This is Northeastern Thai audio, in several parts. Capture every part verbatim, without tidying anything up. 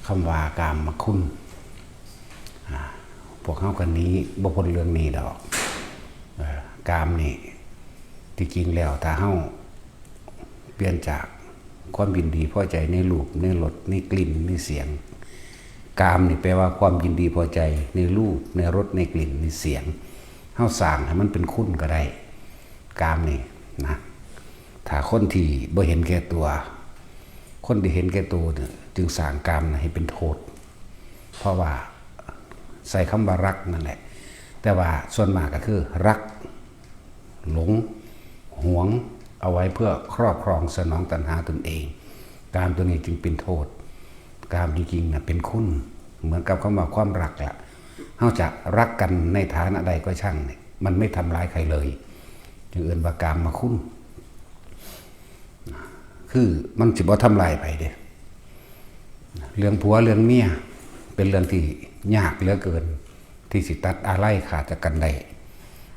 คำว่ากามคุณ อ่า พวกเฮากันนี้บ่พ้นเรื่องนี้ดอก เอ่อ กามนี่ ที่จริงแล้วถ้าเฮาเปลี่ยนจากความยินดีพอใจในรูป ในรส ในกลิ่น ในเสียง กามนี่แปลว่าความยินดีพอใจในรูป ในรส ในกลิ่น ในเสียง เฮาสร้างให้มันเป็นคุณก็ได้ กามนี่นะ ถ้าคนที่บ่เห็นแก่ตัว คนที่เห็นแก่ตัวเนี่ยจึงสร้างกามให้เป็นโทษ เพราะว่าใส่คำว่ารักนั่นแหละ แต่ว่าส่วนมากก็คือรัก หลง หวง เอาไว้เพื่อครอบครองสนองตัณหาตนเอง กามตัวนี้จึงเป็นโทษ กามจริงๆนะเป็นคุณ เหมือนกับคำว่าความรักละ เฮาจะรักกันในฐานะใดก็ช่างเนี่ย มันไม่ทำร้ายใครเลย จึงเอิ้นว่ากามคุณ คือมันสิบ่ทำลายไผเด้ เรื่องผัวเรื่องเมีย เป็นเรื่องที่ยากเหลือเกิน ที่สิตัดอาลัยขาดจากกันได้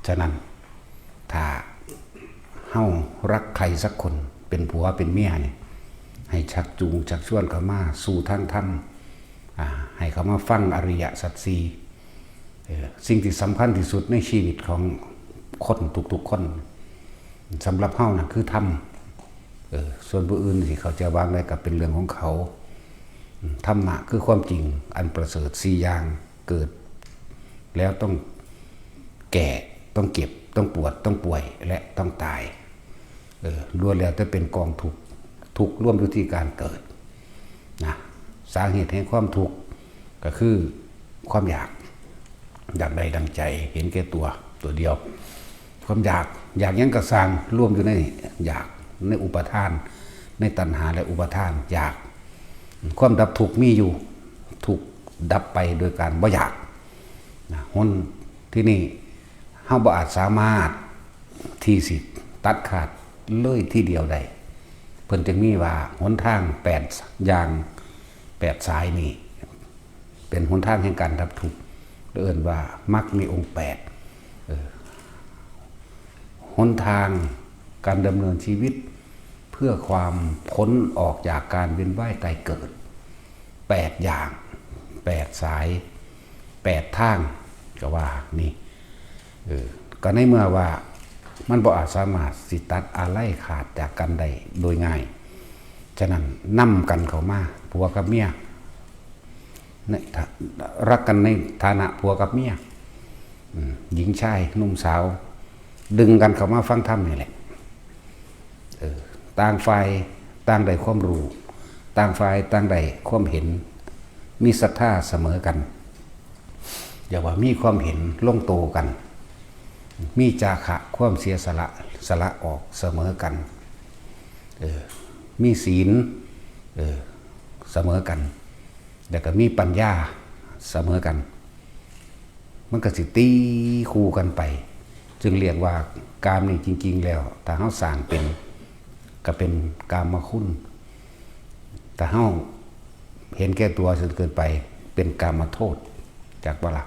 ฉะนั้น ถ้าเฮารักใครสักคน เป็นผัวเป็นเมียนี่ ให้ชักจูงชักชวนเขามาสู่ทางธรรม อ่า ให้เขามาฟังอริยสัจสี่ เอ่อ สิ่งที่สำคัญที่สุดในชีวิตของคนทุกๆคน สำหรับเฮานะคือธรรม เออ ส่วนผู้อื่นสิเขาจะวางได้ก็เป็นเรื่องของเขา อืม ธรรมะคือความจริงอันประเสริฐสี่อย่าง เกิดแล้วต้องแก่ ต้องเจ็บ ต้องปวด ต้องป่วย และต้องตาย เออ ล้วนแล้วแต่เป็นกองทุกข์ ทุกข์รวมอยู่ที่การเกิด นะ สาเหตุแห่งความทุกข์ก็คือความอยาก อยากได้ดังใจ เห็นแก่ตัว ตัวเดียว ความอยาก อยากหยังก็ซ่าง รวมอยู่ในอยาก ในอุปาทาน ในตัณหาและอุปาทาน อยาก ความดับทุกข์มีอยู่ ทุกข์ดับไปโดยการบ่อยาก นะ หนที่นี่ เฮาบ่อาจสามารถที่สิตัดขาดเลยทีเดียวได้ เพิ่นจึงมีว่าหนทางแปดอย่าง แปดสายนี่ เป็นหนทางแห่งการดับทุกข์ เอิ้นว่ามรรคมีองค์แปด เออ หนทางการดำเนินชีวิต เพื่อความพ้นออกจากการเวียนว่ายตายเกิด แปดอย่าง แปดสาย แปดทาง ก็ว่านี่ เออ ก็ในเมื่อว่ามันบ่อาจสามารถสิตัดอาลัยขาดจากกันได้โดยง่าย ฉะนั้นนำกันเข้ามา ผัวกับเมีย ในฐา- รักกันในฐานะผัวกับเมีย อืม หญิงชายหนุ่มสาว ดึงกันเข้ามาฟังธรรมนี่แหละ เออ ต่างฝ่ายต่างได้ความรู้ ต่างฝ่ายต่างได้ความเห็น มีศรัทธาเสมอกัน อย่าว่ามีความเห็นลงโตกัน มีจาคะความเสียสละ สละออกเสมอกัน เออ มีศีล เออ เสมอกัน แล้วก็มีปัญญาเสมอกัน มันก็สิตีคู่กันไป จึงเรียกว่ากามนี่จริงๆแล้ว ถ้าเฮาสร้างเป็น ก็เป็นกามคุณ ถ้าเฮาเห็นแก่ตัวจนเกินไป เป็นกามโทษ จักบ่ล่ะ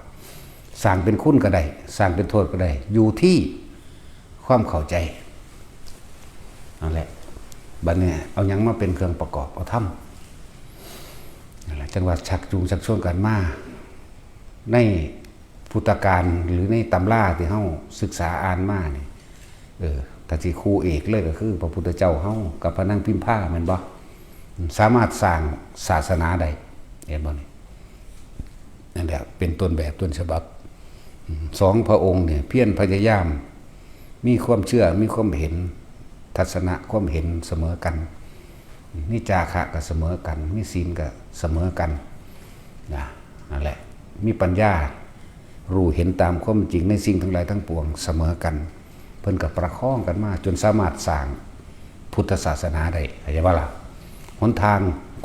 สร้างเป็นคุณก็ได้ สร้างเป็นโทษก็ได้ อยู่ที่ความเข้าใจ นั่นแหละ บัดนี้เอาหยังมาเป็นเครื่องประกอบ เอาธรรม นั่นแหละ จั่งว่าชักจูงชักชวนกันมา ในพุทธกาลหรือในตำราที่เฮาศึกษาอ่านมานี่ เออ ถ้าสิคู่เอกเลยก็คือพระพุทธเจ้าเฮากับพระนางพิมพา แม่นบ่ สามารถสร้างศาสนาได้ เห็นบ่นี่ นั่นแหละ เป็นต้นแบบต้นฉบับ อืม สองพระองค์เนี่ยเพียรพยายาม มีความเชื่อ มีความเห็น ทัศนะความเห็นเสมอกัน มีจาคะก็เสมอกัน มีศีลก็เสมอกัน นะ นั่นแหละ มีปัญญา รู้เห็นตามความจริงในสิ่งทั้งหลายทั้งปวงเสมอกัน เพิ่นก็ประคองกันมาจนสามารถสร้างพุทธศาสนาได้ เข้าใจบ่ล่ะ หนทาง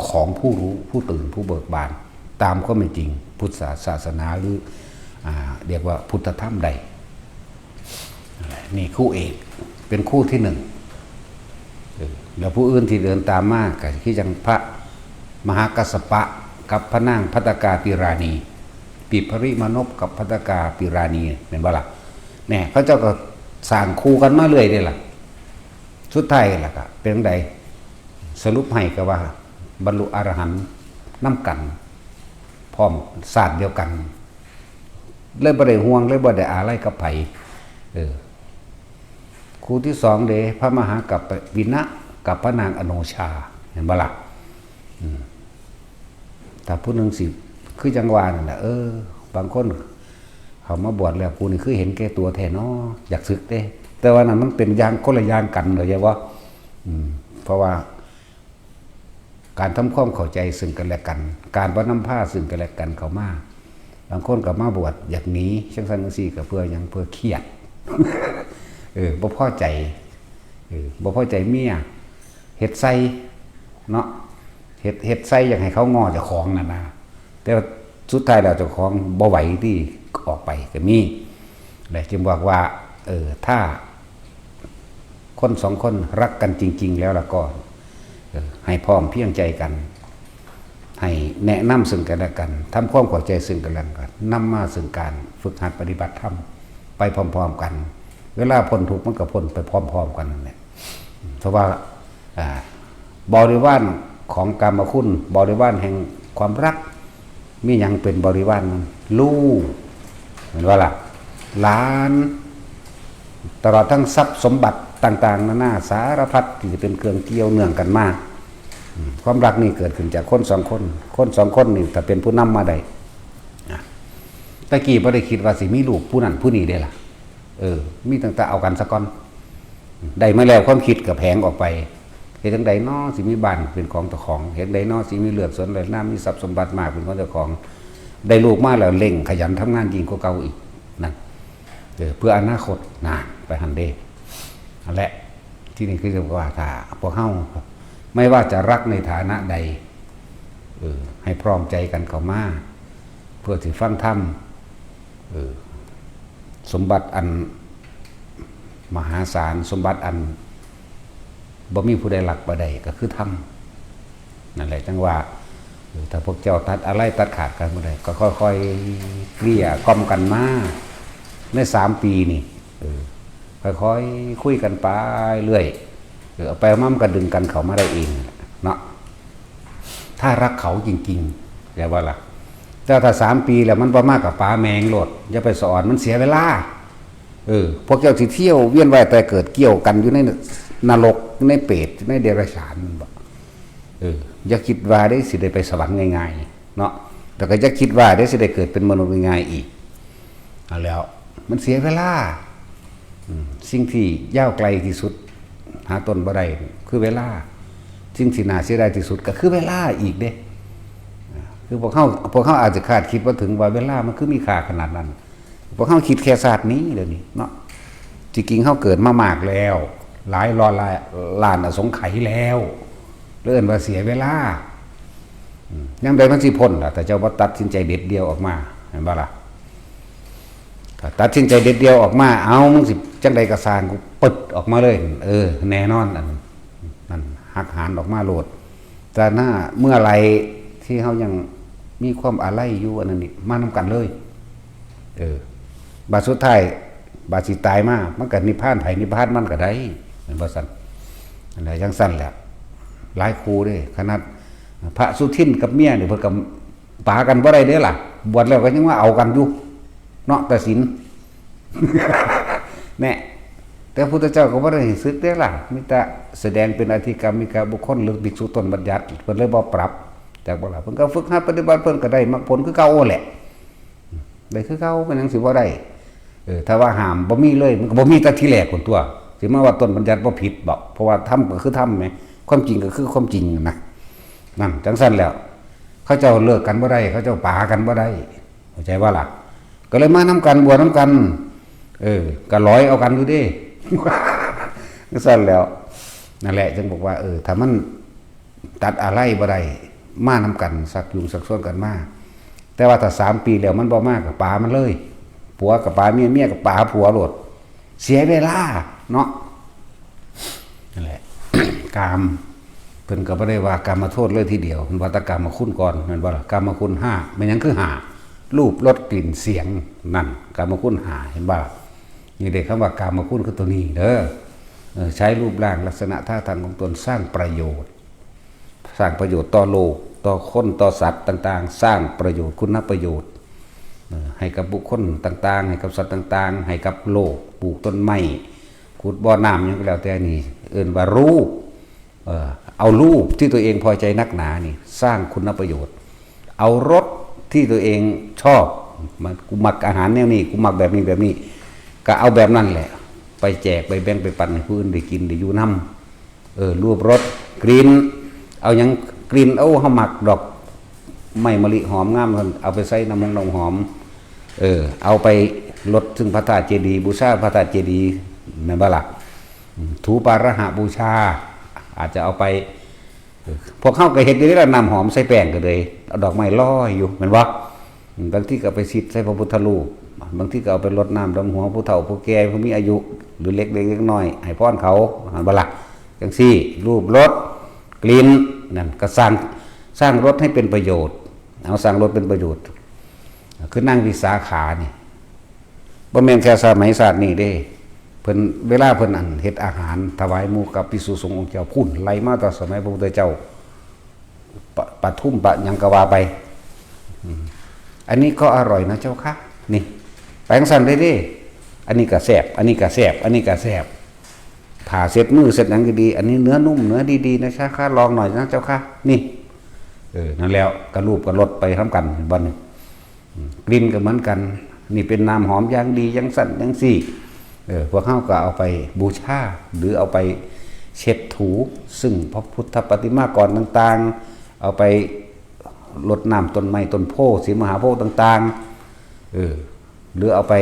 ของผู้รู้ ผู้ตื่น ผู้เบิกบาน ตามความเป็นจริง พุทธศาสนาหรือ อ่า เรียกว่าพุทธธรรมได้ นี่คู่เอก เป็นคู่ที่หนึ่ง เออ แล้วผู้อื่นที่เดินตามมาก็คือจั่งพระมหากัสสปะกับพระนางภัตตกาปิราณี ปิภริมานพกับภัตตกาปิราณี แม่นบ่ล่ะ แน่ เขาเจ้าก็สร้างคู่กันมาเรื่อยเด้ล่ะ สุดท้ายล่ะก็เป็นจั่งใด สรุปให้ก็ว่าบรรลุอรหันต์นำกัน พร้อมชาติเดียวกัน เลยบ่ได้ห่วง เลยบ่ได้อาลัยกับไผ เออ คู่ที่สองเด้ พระมหากัปปวินะ กับพระนางอโนชา เห็นบ่ล่ะ อืม ถ้าผู้หนึ่งสิ คือจังหวะนั่นแหละ เออ บางคนเขามาบวชแล้ว กูนี่คือเห็นแก่ตัวแท้เนาะ อยากสึกเด้ แต่ว่านั้นมันเป็นอย่างคนละอย่างกัน เข้าใจบ่ อืม เพราะว่า การทำความเข้าใจซึ่งกันและกัน การบ่นำพาซึ่งกันและกันเข้ามา บางคนก็มาบวชอยากหนี จั่งซั้นจั่งซี้ ก็เพื่อหยัง เพื่อเครียด เออ บ่พอใจ เออ บ่พอใจเมีย เฮ็ดใส่ เนาะ เฮ็ด เฮ็ดใส่อยากให้เขาง้อเจ้าของนั่นนะ แต่ว่าสุดท้ายแล้วเจ้าของบ่ไหวที่ออกไปก็มี และจึงบอกว่า เออ ถ้า คนสองคนรักกันจริงๆแล้วล่ะก็ เออ ให้พร้อมเพรียงใจกัน ให้แนะนำซึ่งกันและกัน ทำความเข้าใจซึ่งกันและกัน นำมาซึ่งการฝึกหัดปฏิบัติธรรมไปพร้อมๆกัน เวลาพ้นทุกข์มันก็พ้นไปพร้อมๆกันนั่นแหละ เพราะว่า อ่า บริวารของกามคุณ บริวารแห่งความรัก มีหยังเป็นบริวารมัน ลูก เห็นบ่ล่ะ หลาน ตลอดทั้งทรัพย์สมบัติต่างๆนานาสารพัดที่จะเป็นเครื่องเกี่ยวเนื่องกันมา อืม ความรักนี่เกิดขึ้นจากคนสองคน คนสองคนนี่ถ้าเป็นผู้นำมาได้ นะ ตะกี้บ่ได้คิดว่าสิมีลูกผู้นั้นผู้นี้เด้ล่ะ เออ มีตั้งแต่เอากันซะก่อน ได้มาแล้วความคิดก็แผงออกไป เฮ็ดจั่งใดน้อสิมีบ้านเป็นของเจ้าของ เฮ็ดจั่งใดน้อสิมีเรือนสวนไร่นา มีทรัพย์สมบัติมากเป็นของเจ้าของ ได้ลูกมาแล้วเร่งขยันทำงานยิ่งกว่าเก่าอีก นั่น เออ เพื่ออนาคต นะ ไปหั่นเด้ นั่นแหละ ที่นี่คือว่าถ้าพวกเฮา ไม่ว่าจะรักในฐานะใด เออ ให้พร้อมใจกันเข้ามา เพื่อสิฟังธรรม เออ สมบัติอันมหาศาล สมบัติอันบ่มีผู้ใดลักบ่ได้ก็คือธรรม นั่นแหละจั่งว่า เออ ถ้าพวกเจ้าตัดอาลัยตัดขาดกันบ่ได้ ก็ค่อยๆเกลี้ยกล่อมกันมา ในสามปีนี่ เออ ค่อยๆคุยกันไปเรื่อย เออ เอาไปมามันก็ดึงกันเข้ามาได้เองเนาะ ถ้ารักเขาจริงๆ เข้าใจบ่ล่ะ แต่ถ้าสามปีแล้วมันบ่มาก็ป๋าแม่งโลด อย่าไปสอน มันเสียเวลา เออ พวกเจ้าสิเที่ยวเวียนว่ายตายเกิดเกี่ยวกันอยู่ในนรก ในเปรต ในเดรัจฉาน มันบอก เออ อย่าคิดว่าได้สิได้ไปสวรรค์ง่ายๆ เนาะ แล้วก็อย่าคิดว่าได้สิได้เกิดเป็นมนุษย์ง่ายๆอีก เอาแล้ว มันเสียเวลา อืม สิ่งที่ยาวไกลที่สุด หาต้นบ่ได้ คือเวลา สิ่งที่น่าเสียดายที่สุดก็คือเวลาอีกเด้ คือพวกเฮา พวกเฮาอาจจะคาดคิดบ่ถึงว่าเวลามันคือมีค่าขนาดนั้น พวกเฮาคิดแค่ชาตินี้เดี๋ยวนี้เนาะ ที่จริงเฮาเกิดมามากแล้ว หลายร้อยล้านอสงไขยแล้ว เอิ้นว่าเสียเวลา อืม ยามใดมันสิพ้นล่ะ ถ้าเจ้าบ่ตัดสินใจเด็ดเดี่ยวออกมา เห็นบ่ล่ะ ถ้าตัดสินใจเด็ดเดี่ยวออกมา เอา มึงสิจั่งใดก็ซ่าง กูปึดออกมาเลย เออ แน่นอน อันนั้น หักหานออกมาโลด แต่ถ้าเมื่อไหร่ที่เฮายังมีความอาลัยอยู่ อันนั้นนี่ มานำกันเลย เออ บาดสุดท้าย บาดสิตายมา มันก็นิพพานไผนิพพานมันก็ได้ แม่นบ่ซั่น อันใดจั่งซั่นแหละ หลายคู่เด้ ขนาดพระสุทินกับเมียนี่เพิ่นก็ป๋ากันบ่ได้เด้ล่ะ บวชแล้วก็ยังมาเอากันอยู่ เนาะ แต่ศีล แน่ แต่พุทธเจ้าก็บ่ได้ให้สึกเด้ล่ะ มีแต่แสดงเป็นอธิกรรมิกบุคคล หรือภิกษุต้นบัญญัติ เพิ่นเลยบ่ปรับ จักบ่ล่ะ เพิ่นก็ฝึกหัดปฏิบัติ เพิ่นก็ได้มรรคผลคือเก่าแหละ ได้คือเก่า เป็นหยังสิบ่ได้ เออ ถ้าว่าห้ามบ่มีเลย มันก็บ่มีแต่ทีแรกพุ้นตั๊ว สิมาว่าต้นบัญญัติบ่ผิดบ่ เพราะว่าธรรมก็คือธรรมแหม ความจริงก็คือความจริงนะ นั่น จั่งซั่นแล้ว เขาเจ้าเลิกกันบ่ได้ เขาเจ้าป๋ากันบ่ได้ เข้าใจบ่ล่ะ ก็เลยมานำกัน บวชนำกัน เออ ก็ลอยเอากันอยู่เด้ จั่งซั่นแล้ว นั่นแหละ จึงบอกว่า เออ ถ้ามันตัดอาลัยบ่ได้ มานำกัน ชักจูงชักชวนกันมา แต่ว่าถ้าสามปีแล้วมันบ่มา ก็ป๋ามันเลย ผัวก็ป๋าเมีย เมียก็ป๋าผัวโลด เสียเวลาเนาะ นั่นแหละ กาม เพิ่นก็บ่ได้ว่ากามโทษเลยทีเดียว เพิ่นว่าแต่กามคุณก่อน แม่นบ่ล่ะ กามคุณห้า แม่นหยังคือห้า รูป รส กลิ่น เสียง นั่น กามคุณห้า เห็นบ่ล่ะ นี่เด้ คำว่ากามคุณคือตัวนี้เด้อ เออ ใช้รูปร่างลักษณะท่าทางของตนสร้างประโยชน์ สร้างประโยชน์ต่อโลก ต่อคนต่อสัตว์ต่างๆ สร้างประโยชน์คุณประโยชน์ เอ่อ ให้กับบุคคลต่างๆ ให้กับสัตว์ต่างๆ ให้กับโลก ปลูกต้นไม้ ขุดบ่อน้ำ หยังก็แล้วแต่นี่ เอิ้นว่ารูป เอ่อ เอารูปที่ตัวเองพอใจนักหนานี่ สร้างคุณประโยชน์ เอารสที่ตัวเองชอบ มัน กูมักอาหารแนวนี้ กูมักแบบนี้แบบนี้ ก็เอาแบบนั้นแหละ ไปแจกไปแบ่งไปปันให้ผู้อื่นได้กินได้อยู่นำ เออ รูปรสกลิ่น เอาหยังกลิ่น เอาเฮามักดอกไม้มะลิหอมงาม เอาไปใส่น้ำหอมน้ำหอม เออ เอาไปลดซึ่งพระธาตุเจดีย์ บูชาพระธาตุเจดีย์ แม่นบ่ล่ะ อืม ถูปาหะบูชา อาจจะเอาไป เออ พวกเฮาก็เฮ็ดอยู่นี่ล่ะ น้ำหอมใส่แป้งก็เลย เอาดอกไม้ลอยอยู่ แม่นบ่ อืม บางทีก็เอาไปซิดใส่พระพุทธรูป บางทีก็เอาไปรดน้ำดำหัวผู้เฒ่าผู้แก่ผู้มีอายุ หรือเล็กๆน้อยๆ ให้พรเขา หั้นบ่ล่ะ จั่งซี้ รูปรสกลิ่น นั่นก็สร้าง สร้างรสให้เป็นประโยชน์ เอาสร้างรสเป็นประโยชน์ คือนางวิสาขานี่ บ่แม่นแค่สมัยชาตินี้เด้ เพิ่น เวลาเพิ่นอันเฮ็ดอาหารถวายหมู่กับภิกษุสงฆ์องค์เจ้า พุ้น ไล่มาแต่สมัยพระพุทธเจ้า ปะ ปทุม ปะหยังก็ว่าไป อืม อันนี้ก็อร่อยนะเจ้าคะ นี่ ไปจั่งซั้นเด้เด้ อันนี้ก็แซ่บ อันนี้ก็แซ่บ อันนี้ก็แซ่บ ผ้าเช็ดมือเช็ดหยังก็ดี อันนี้เนื้อนุ่ม เนื้อดีๆ นะเจ้าคะ ลองหน่อยนะเจ้าคะ นี่ เออ นั่นแล้ว ก็รูปก็รสไปนำกัน บัดนี้ อืม กลิ่นก็เหมือนกัน นี่เป็นน้ำหอมอย่างดี อย่างซั้น อย่างซี้ เออ พวกเฮาก็เอาไปบูชา หรือเอาไปเช็ดถู ซึ่งพระพุทธปฏิมากรต่างๆ เอาไปรดน้ำต้นไม้ต้นโพธิ์ ศรีมหาโพธิ์ต่างๆ เออ หรือเอาไป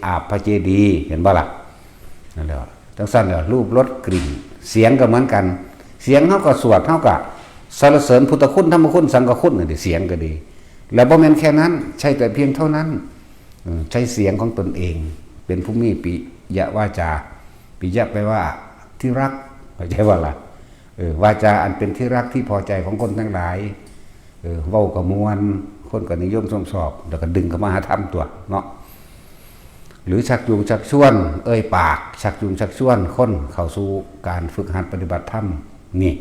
อาบพระเจดีย์ เห็นบ่ล่ะ นั่นแหละ จั่งซั้นแหละ รูปรสกลิ่น เสียงก็เหมือนกัน เสียงเฮาก็สวด เฮาก็สรรเสริญพุทธคุณ ธรรมคุณ สังฆคุณ นั่นเด้ เสียงก็ดี แล้วบ่แม่นแค่นั้น ใช่แต่เพียงเท่านั้น เออ ใช้เสียงของตนเอง เป็นผู้มีปิยวาจา ปิยะแปลว่าที่รัก เข้าใจบ่ล่ะ เออ วาจาอันเป็นที่รักที่พอใจของคนทั้งหลาย เออ เว้าก็ม่วน คนก็นิยมชมชอบ แล้วก็ดึงเข้ามาหาธรรมตั๊วเนาะ หรือชักจูงชักชวน เอ่ยปาก ชักจูงชักชวนคนเข้าสู่การฝึกหัดปฏิบัติธรรม นี่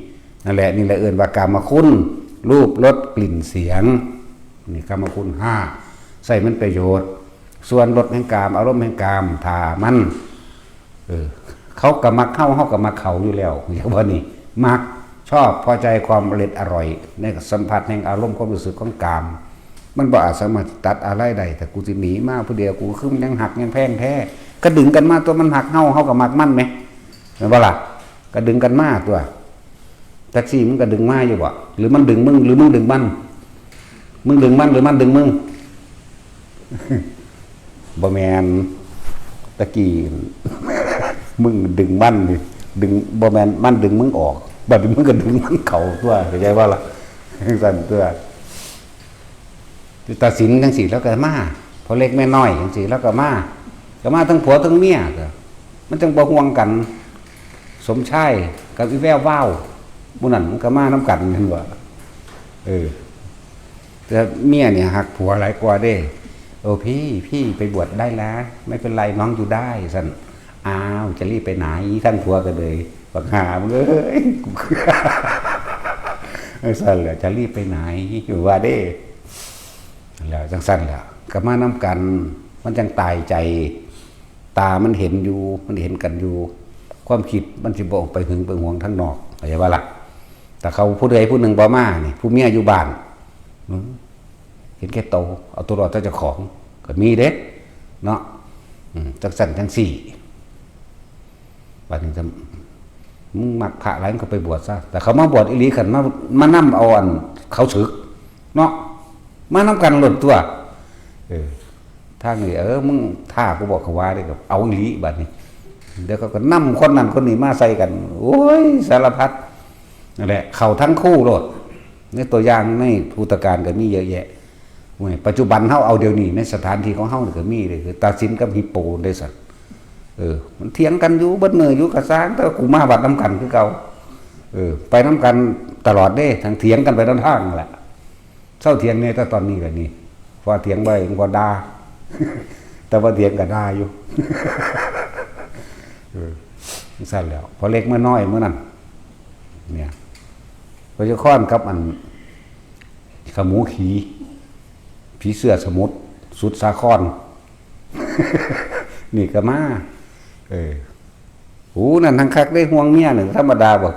นั่นแหละ นี่แหละเอิ้นว่ากามคุณ รูป รส กลิ่น เสียง นี่กามคุณห้า ใช้มันประโยชน์ ส่วนรสแห่งกาม อารมณ์แห่งกาม ถ้ามัน เออ เขาก็มักเฮา เฮาก็มักเขาอยู่แล้ว อย่างว่านี่ มัก ชอบ พอใจ ความอร่อย ในสัมผัสแห่งอารมณ์ความรู้สึกของกาม มันบ่อาจสามารถตัดอะไรได้ แต่กูสิหนีมาผู้เดียว กูคือมันยังฮักยังแพงแท้ ก็ดึงกันมาตั๊ว มันฮักเฮา เฮาก็มักมันแหม แม่นบ่ล่ะ ก็ดึงกันมาตั๊ว แท็กซี่มันก็ดึงมาอยู่บ่ หรือมันดึงมึง หรือมึงดึงมัน มึงดึงมัน หรือมันดึงมึง บ่แม่น ตะกี้ มึงดึงมันนี่ ดึง บ่แม่น มันดึงมึงออก บัดนี้มึงก็ดึงมันเข้าตั๊ว เข้าใจบ่ล่ะ จั่งซั้นตั๊ว ตัดสินจั่งซี้ แล้วก็มา พ่อเล็กแม่น้อยจั่งซี้ แล้วก็มา ก็มาทั้งผัวทั้งเมีย ก็ มันจั่งบ่ห่วงกัน สมชายกับอีแวววาว หมู่นั้นมันก็มานำกัน แม่นบ่ เออ แต่เมียเนี่ยฮักผัวหลายกว่าเด้ โอ้พี่ พี่ไปบวชได้แล้ว ไม่เป็นไร น้องอยู่ได้ ซั่น อ้าว จะรีบไปไหน ทั้งผัวก็เลย บักห่ามึงเอ้ย กู เออ ซั่นแหละ จะรีบไปไหน อยู่ว่าเด้ แล้วจั่งซั้นแหละ ก็มานำกัน มันจั่งตายใจ ตามันเห็นอยู่ มันเห็นกันอยู่ ความคิดมันสิบ่ออกไปหึงไปหวงทางนอก เข้าใจบ่ล่ะ แต่เขาผู้ใดผู้หนึ่งบ่มานี่ ผู้เมียอยู่บ้าน อืม เห็นแก่โต เอาตัวรอดแต่เจ้าของ ก็มีเด้ เนาะ อืม จั่งซั้นจั่งซี้ บัดนี้จะ มึงมักพระหลาย มึงก็ไปบวชซะ แต่เขามาบวชอีหลี คันมา มานำเอาอันเขาสึก เนาะ มานำกันโลดตั๊ว เออ ทางนี้ เออ มึงท้ากูบ่ เขาว่าเด้ ก็เอาอีหลีบัดนี้ เดี๋ยวเขาก็นำคนนั้นคนนี้มาใส่กัน โอ้ย สารพัด นั่นแหละ เข้าทั้งคู่โลด ในตัวอย่างในพุทธกาลก็มีเยอะแยะ โอ้ย ปัจจุบันเฮาเอาเดี๋ยวนี้ ในสถานที่ของเฮานี่ก็มีเลย คือตาสินกับฮิปโปได้ซั่น เออ มันเถียงกันอยู่เบิดมื้ออยู่ ก็ซ่าง แต่ว่ากูมาวัดนำกันคือเก่า เออ ไปนำกันตลอดเด้ ทั้งเถียงกันไปนำทางนั่นแหละ เซาเถียงแหน่ แต่ตอนนี้ก็นี่ พอเถียงบ่ได้ มันก็ด่า แต่ว่าเถียงก็ด่าอยู่ เออ จั่งซั้นแล้ว พ่อเล็กเมียน้อยมื้อนั้น เนี่ย พระเจ้าคอนกับอัน ขมูขี่ ผีเสื้อสมุทร สุดสาคร นี่ก็มา เออ โอ้ นั่นทั้งคักได้ห่วงเมียหนึ่งธรรมดาบ่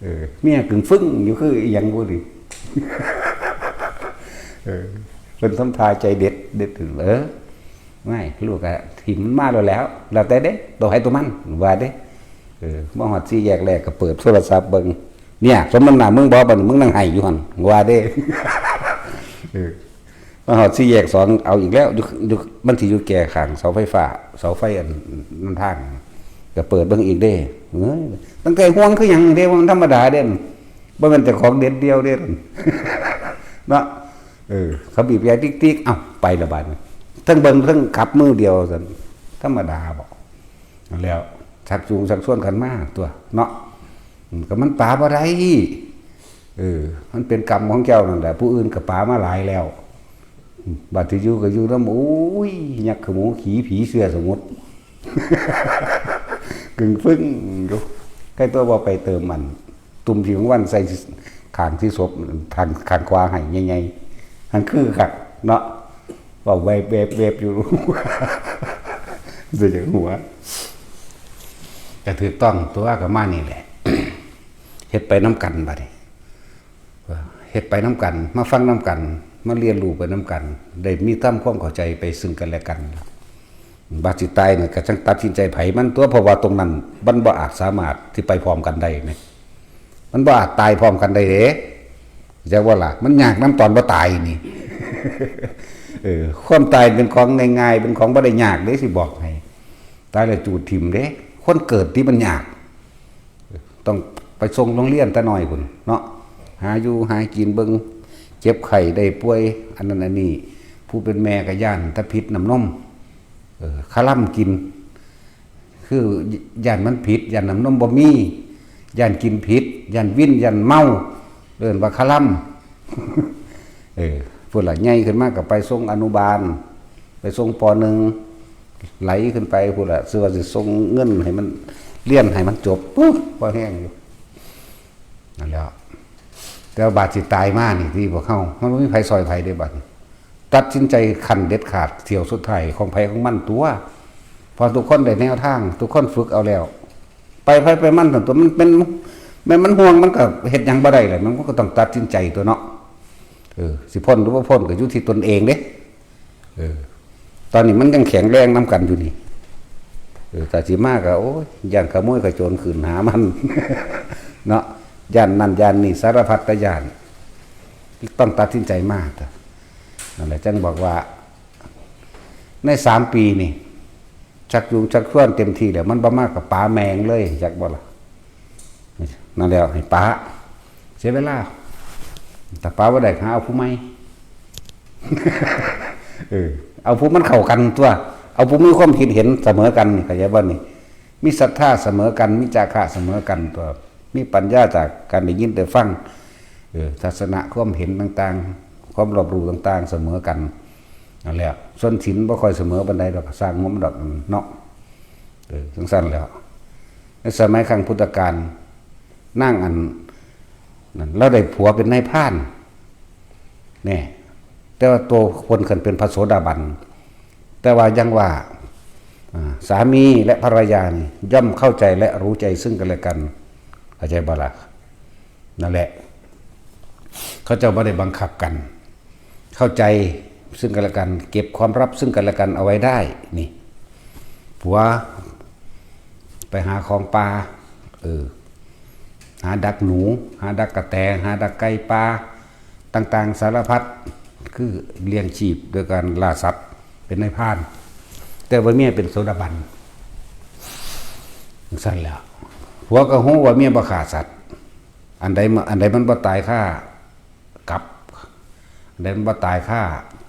เออ เมียกึ่งฟึ่งอยู่คืออีหยังบ่ดี เออ เป็นทำทาใจเด็ด เด็ดถึง เออ ไม่ ลูกอะถิ่มมันมาแล้วแหล้ว แล้วแต่เด้ ตัวให้ตัวมัน ว่าเด้ เออ มาฮอดสี่แยกแรกก็เปิดโทรศัพท์เบิ่ง เนี่ย สมน้ำหน้ามึงบ่ บัดนี้มึงนั่งไห้อยู่หั่น ว่าเด้ เออ มาฮอดสี่แยกสอง เอาอีกแล้ว อยู่ อยู่ มันสิอยู่แก่ข้างเสาไฟฟ้า เสาไฟอันนั้นทาง ก็เปิดเบิ่งอีกเด้ เอ้ย ตั้งแต่ห่วงคือหยังเด้ มันธรรมดาเด้ บ่แม่นแต่ของเด็ดเดียวเด้ เนาะ เออ เขาบีบแตรติ๊กๆ เอ้า ไปละบาดนี้ ทั้งเบิ่งทั้งขับมือเดียวซั่น ธรรมดาบ่ แล้วชักจูงชักชวนกันมาตัวเนาะ อืม ก็มันป๋าบ่ได้ เออ มันเป็นกรรมของเจ้านั่นแหละ ผู้อื่นก็ป๋ามาหลายแล้ว อืม บัดที่อยู่ก็อยู่นำ โอ้ย ยักษ์ขโมยขี่ผีเสื้อสมุทร กึ่งฟึ่งอยู่ ใกล้ตัวบ่ไปเติมมัน ตุ่มที่ของวันใส่ข้างที่ศพ ข้าง ข้างขวาให้ใหญ่ๆ หั้นคือคักเนาะ เว้าแวบๆๆ อยู่ เสียจากหัว ก็ถูกต้องตัวก็มานี่แหละ เฮ็ดไปนำกันบัดนี้ เฮ็ดไปนำกัน มาฟังนำกัน มาเรียนรู้ไปนำกัน ได้มีทำความเข้าใจไปซึ่งกันและกัน บาดสิตายนี่ก็จั่งตัดสินใจไผมันตัว เพราะว่าตรงนั้นมันบ่อาจสามารถที่ไปพร้อมกันได้แหม มันบ่อาจตายพร้อมกันได้เด้ จักว่าล่ะ มันยากนำตอนบ่ตายนี่ เออ ความตายเป็นของง่ายๆ เป็นของบ่ได้ยากเด้ สิบอกให้ ตายแล้วจูดถิ่มเด้ คนเกิดที่มันยาก ต้องไปส่งโรงเรียนแต่น้อยพุ้นเนาะ หาอยู่หากินเบิ่ง เจ็บไข้ได้ป่วย อันนั้นอันนี้ ผู้เป็นแม่ก็ย้านแต่ผิดน้ำนม เออ คาร่ำกิน คือย้านมันผิด ย้านน้ำนมบ่มี ย้านกินผิด ย้านวิน ย้านเมา เอิ้นว่าคาร่ำ เออ พุ้นล่ะ ใหญ่ขึ้นมาก็ไปส่งอนุบาล ไปส่ง ป.หนึ่ง ไหลขึ้นไปพุ้นล่ะ ซื่อว่าสิส่งเงินให้มันเรียนให้มันจบ ปุ๊บ พอแฮงอยู่ นั่นแหละ แต่ว่าบาดสิตายมานี่ที่พวกเฮา มันบ่มีไผซ่อยไผเด้บัดนี้ ตัดสินใจขั้นเด็ดขาด เที่ยวสุดท้ายของไผของมันตัว เพราะทุกคนได้แนวทาง ทุกคนฝึกเอาแล้ว ไปไผไปมันซั่นตัว มันเป็น แม่นมันห่วง มันก็เฮ็ดหยังบ่ได้แหละ มันก็ต้องตัดสินใจตัวเนาะ เออ สิพ้นหรือบ่พ้นก็อยู่ที่ตนเองเด้ เออ ตอนนี้มันยังแข็งแรงนำกันอยู่นี่ เออ ถ้าสิมาก็ โอ้ย ย้านขโมยขโจรขึ้นหามัน เนาะ ย้านนั่นย้านนี่ สารพัดแต่ย้าน ต้องตัดสินใจมา นั่นแหละ จั่งบอกว่า ในสามปีนี่ ชักจูงชักชวนเต็มที่แล้ว มันบ่มาก็ป๋าแม่งเลย จักบ่ล่ะ นั่นแหละ ให้ป๋า เสียเวลา ถ้าป๋าบ่ได้ หาเอาผู้ใหม่ เออ เอาผู้มันเข้ากันตัว เอาผู้มีความคิดเห็นเสมอกันนี่ เข้าใจบ่นี่ มีศรัทธาเสมอกัน มีจาคะเสมอกันตัว มีปัญญาจากการได้ยินได้ฟัง เออ ทัศนะความเห็นต่างๆ ความรอบรู้ต่างๆ เสมอกัน นั่นแหละ ส่วนศีลบ่ค่อยเสมอปานใดดอก สร้างหัวมันดอกเนาะ เออ จั่งซั่นแหล้ว ในสมัยครั้งพุทธกาล นางอันนั้น ลาวได้ผัวเป็นนายพราน แน่ แต่ว่าตัวเพิ่นขึ้นเป็นพระโสดาบัน แต่ว่ายังว่า อ่า สามีและภรรยานี่ย่อมเข้าใจและรู้ใจซึ่งกันและกัน เข้าใจบ่ล่ะ นั่นแหละ เขาเจ้าบ่ได้บังคับกัน เข้าใจซึ่งกันและกัน เก็บความลับซึ่งกันและกันเอาไว้ได้ นี่ ผัว ไปหาของป่า เออ หาดักหนู หาดักกะแต หาดักไก่ป่า ต่างๆ สารพัด คือเลี้ยงชีพโดยการล่าสัตว์ เป็นนายพราน แต่ว่าเมียเป็นโสดาบัน จั่งซั่นแหล้ว ผัวก็ฮู้ว่าเมียบ่ฆ่าสัตว์ อันใดมา อันใดมันบ่ตายคากับ อันใดมันบ่ตายคา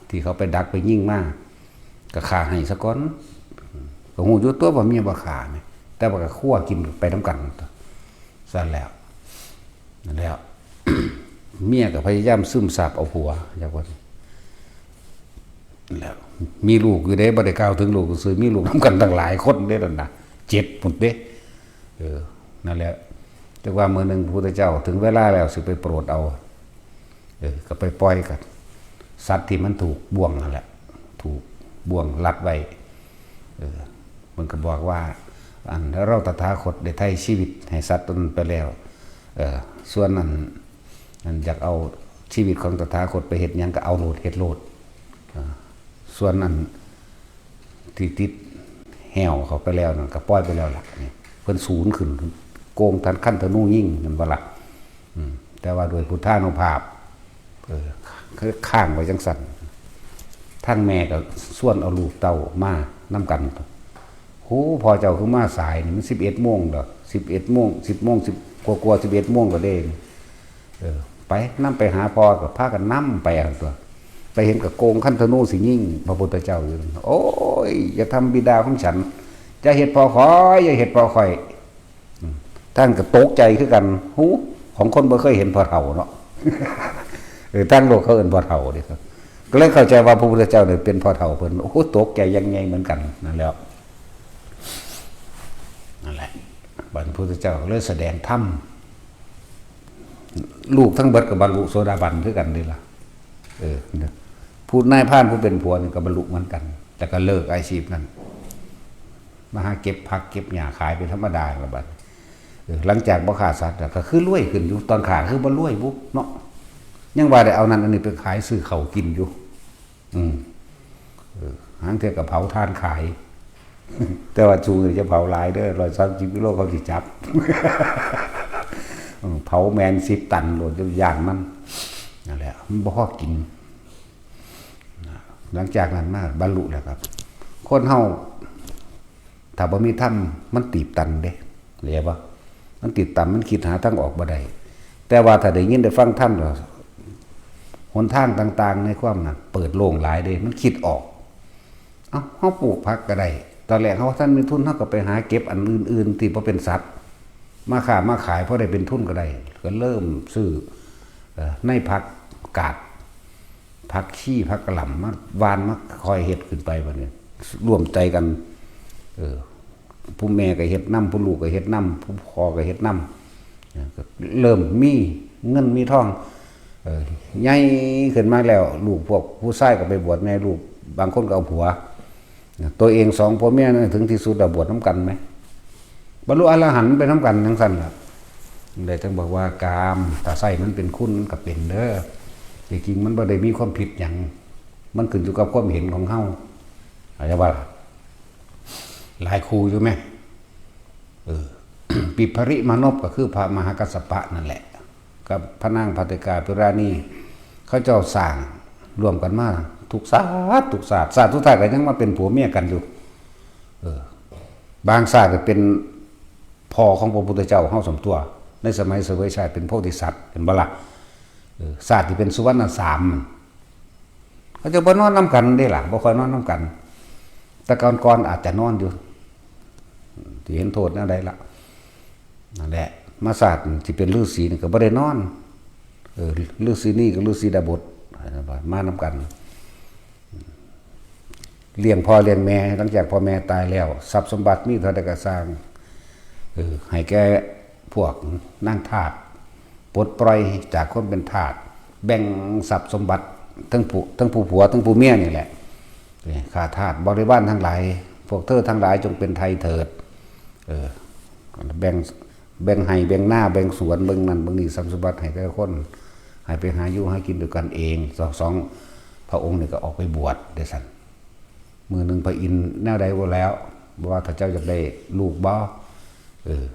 ที่เขาไปดักไปยิงมา ก็ฆ่าให้ซะก่อน ก็ฮู้อยู่ตัวว่าเมียบ่ฆ่านี่ แต่ว่าก็คั่วกินไปนำกัน ซั่นแหล้ว นั่นแหล้ว เมียก็พยายามซึมซาบเอาผัว จักว่า แล้ว มีลูกอยู่เด้ บ่ได้กล่าวถึงลูกซื่อ มีลูกนำกันตั้งหลายคนเด้นั่นน่ะ เจ็ดพุ้นเด้ เออ นั่นแหละ แต่ว่ามื้อหนึ่งพระพุทธเจ้าถึงเวลาแล้วสิไปโปรดเอา ออ ก็ไปปล่อยกับสัตว์ที่มันถูกบ่วงนั่นแหละ ถูกบ่วงรัดไว้ เออ มันก็บอกว่า อันเราตถาคตได้ไถ่ชีวิตให้สัตว์ตัวนั้นไปแล้ว เออ ส่วนนั้น อันอยากเอาชีวิตของตถาคตไปเฮ็ดหยังก็เอาโลด เฮ็ดโลด เออ ส่วนนั้น ที่ติดแห้วเขาไปแล้วนั่นก็ปล่อยไปแล้วล่ะ นี่เพิ่นสูนขึ้น โกงทันคันธนูยิงนั่นบ่ล่ะ อืม แต่ว่าโดยพุทธานุภาพ เออ ค้างไว้จังซั่น ทางแม่ก็ชวนเอาลูกเต้ามา นำกัน โห พ่อเจ้าคือมาสายนี่ มันสิบเอ็ดโมงดอก สิบเอ็ดโมง สิบโมง สิบกว่าๆ สิบเอ็ดโมงก็เด้ เออ ไป นำไปหาพ่อ ก็พากันนำไปหั่นตั๊ว ไปเห็นกับโกงคันธนูสิยิงพระพุทธเจ้าอยู่ โอ้ย อย่าทำบิดาของฉัน อย่าเฮ็ดพ่อข้อย อย่าเฮ็ดพ่อข้อย อืม ท่านก็ตกใจคือกัน หู ของคนบ่เคยเห็นพ่อเฒ่าเนาะ เออ ทางโลกเขาเอิ้นพ่อเฒ่าเด้ ก็เลยเข้าใจว่าพระพุทธเจ้าเนี่ยเป็นพ่อเฒ่าเพิ่น โอ้โห ตกใจอย่างใหญ่เหมือนกัน นั่นแหละ นั่นแหละ บัดพุทธเจ้าก็เลยแสดงธรรม ลูกทั้งเบิดก็บรรลุโสดาบันคือกันนี่ล่ะ เออ ผู้นายพรานผู้เป็นผัวนี่ก็บรรลุเหมือนกัน แต่ก็เลิกอาชีพนั้น มาหาเก็บผักเก็บหญ้าขายเป็นธรรมดาละบัด เออ หลังจากบ่ฆ่าสัตว์แล้วก็คือรวยขึ้นอยู่ ตอนฆ่าคือบ่รวยบุเนาะ ยังว่าได้เอานั่นอันนี้ไปขายซื้อข้าวกินอยู่ อืม เออ หางเทื่อก็เผาถ่านขาย แต่ว่าสูงจะเผาหลายเด้อ ร้อยสามสิบกิโลเขาสิจับ เออ เผาแมนสิบตันโลด ย่านมัน นั่นแหละ มันบ่พอกิน นะ หลังจากนั้นมาบรรลุแล้วครับ คนเฮา ถ้าบ่มีธรรม มันตีบตันเด้ เข้าใจบ่ มันตีบตัน มันคิดหาทางออกบ่ได้ แต่ว่าถ้าได้ยินได้ฟังธรรมแล้ว หนทางต่างๆ ในความนั้น เปิดโล่งหลายเด้ มันคิดออก เอ้า เฮาปลูกผักก็ได้ ตอนแรกเฮาบ่ทันมีทุน เฮาก็ไปหาเก็บอันอื่นๆ ที่บ่เป็นสัตว์ มาค้ามาขาย พอได้เป็นทุนก็ได้ ก็เริ่มซื้อ เอ่อ ในผักกาด ผักชี ผักกะหล่ำ มาหว่าน มาคอยเฮ็ดขึ้นไปบัดนี้ ร่วมใจกัน เออ ผู้แม่ก็เฮ็ดนำ ผู้ลูกก็เฮ็ดนำ ผู้พ่อก็เฮ็ดนำ เออ ก็เริ่มมีเงินมีทอง เออ ใหญ่ขึ้นมาแล้ว ลูกพวกผู้ชายก็ไปบวช แม่ลูกบางคนก็เอาผัว ตัวเองสองผัวเมียนั่นถึงที่สุดแล้วบวชนำกันไหม บรรลุอรหันต์ไปนำกันจั่งซั้นล่ะ เลยจั่งบอกว่ากาม ถ้าใช้มันเป็นคุณมันก็เป็นเด้อ ที่จริงมันบ่ได้มีความผิดหยัง มันขึ้นอยู่กับความเห็นของเฮา เข้าใจบ่ล่ะ หลายคู่อยู่ไหม เออ ปิปริมานพก็คือพระมหากัสสปะนั่นแหละ กับพระนางภัททิกาภิราณี เขาเจ้าสร้างร่วมกันมาทุกชาติทุกชาติ ชาติสุดท้ายก็ยังมาเป็นผัวเมียกันอยู่ เออ บางชาติก็เป็นพ่อของพระพุทธเจ้าเฮาส่ำตั๊ว ในสมัยเสวยชาติเป็นโพธิสัตว์ เห็นบ่ล่ะ เออ ชาติที่เป็นสุวรรณสาม เขาเจ้าบ่นอนนำกันเด้ล่ะ บ่ค่อยนอนนำกัน แต่ก่อนๆ อาจจะนอนอยู่ ที่เห็นโทษแนวใดล่ะ นั่นแหละ มาชาติที่เป็นฤาษีนี่ก็บ่ได้นอน เออ ฤาษีนี่กับฤาษีดาบส มานำกัน เลี้ยงพ่อเลี้ยงแม่ หลังจากพ่อแม่ตายแล้ว ทรัพย์สมบัติมีเท่าใดก็ซ่าง เออ ให้แก่พวกนางทาส ปลดปล่อยจากความเป็นทาส แบ่งทรัพย์สมบัติ ทั้งผู้ ทั้งผู้ผัว ทั้งผู้เมียนี่แหละ นี่ ข้าทาสบริวารทั้งหลาย พวกเธอทั้งหลายจงเป็นไทยเถิด เออ แบ่ง แบ่งไฮ่ แบ่งนา แบ่งสวน แบ่งนั่น แบ่งนี่ ทรัพย์สมบัติให้แต่ละคน ให้ไปหาอยู่หากินด้วยกันเอง สอง สองพระองค์นี่ก็ออกไปบวชจั่งซั้น มื้อหนึ่งพระอินทร์แนวใดบ่แล้ว บ่ว่าถ้าเจ้าอยากได้ลูกบ่ เออ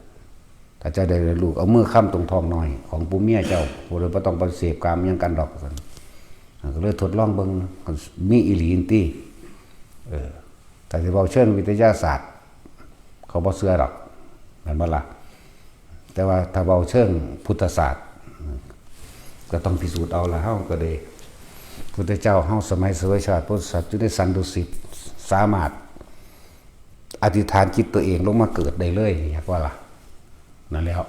ถ้าเจ้าได้ลูก เอามือค้ำตรงท้องน้อยของผู้เมียเจ้า ผู้ใดบ่ต้องไปเสพกามหยังกันดอก ว่าซั่น อ่า ก็เลยทดลองเบิ่ง มีอีหลีติ เออ ถ้าสิเว้าเชิงวิทยาศาสตร์ เขาบ่เชื่อดอก แม่นบ่ล่ะ แต่ว่าถ้าเว้าเชิงพุทธศาสตร์ ก็ต้องพิสูจน์เอาละ เฮาก็ได้ พุทธเจ้าเฮาสมัยเสวยชาติ โพธิสัตว์อยู่ในสันดุสิต สามารถอธิษฐานจิตตัวเองลงมาเกิดได้เลย อยากว่าล่ะ นั่นแหล้ว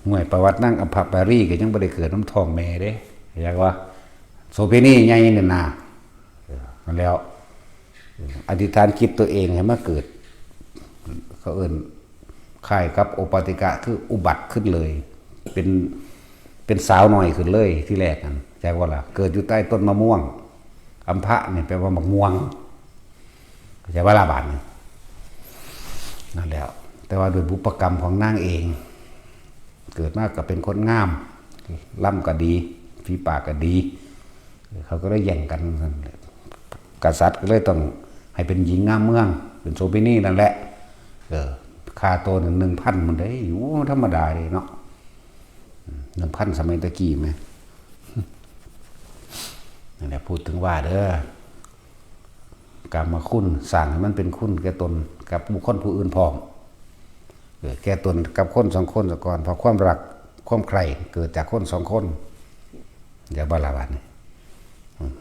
ห่วย ประวัตินางอัมพปารีก็ยังบ่ได้เกิดนำท้องแม่เด้ อยากว่า โสเภณีใหญ่นี่นะ เออ นั่นแหล้ว อธิษฐานจิตตัวเองให้มาเกิด เขาเอิ้นคล้ายกับโอปปาติกะ คืออุบัติขึ้นเลย เป็น เป็นสาวน้อยขึ้นเลยที่แรกนั่น ใจว่าล่ะ เกิดอยู่ใต้ต้นมะม่วง อัมพะนี่แปลว่ามะม่วง เข้าใจว่าล่ะบาดนี้ นั่นแหละ แต่ว่าโดยบุพกรรมของนางเอง เกิดมาก็เป็นคนงาม ล่ำก็ดี ฝีปากก็ดี เขาก็เลยแย่งกัน กษัตริย์ก็เลยต้องให้เป็นหญิงงามเมือง เป็นโสเภณีนั่นแหละ เออ ค่าตัวหนึ่งพันมันได้อยู่ธรรมดาเลยเนาะ หนึ่งพันสมัยตะกี้ไหม นั่นแหละ พูดถึงว่าเด้อ กามคุณสร้างให้มันเป็นคุณแก่ตนกับบุคคลผู้อื่นพร้อม เออ แก่ตนกับคนสองคนซะก่อน เพราะความรักความใคร่เกิดจากคนสองคน อย่าบ้าละบาดนี่ อืม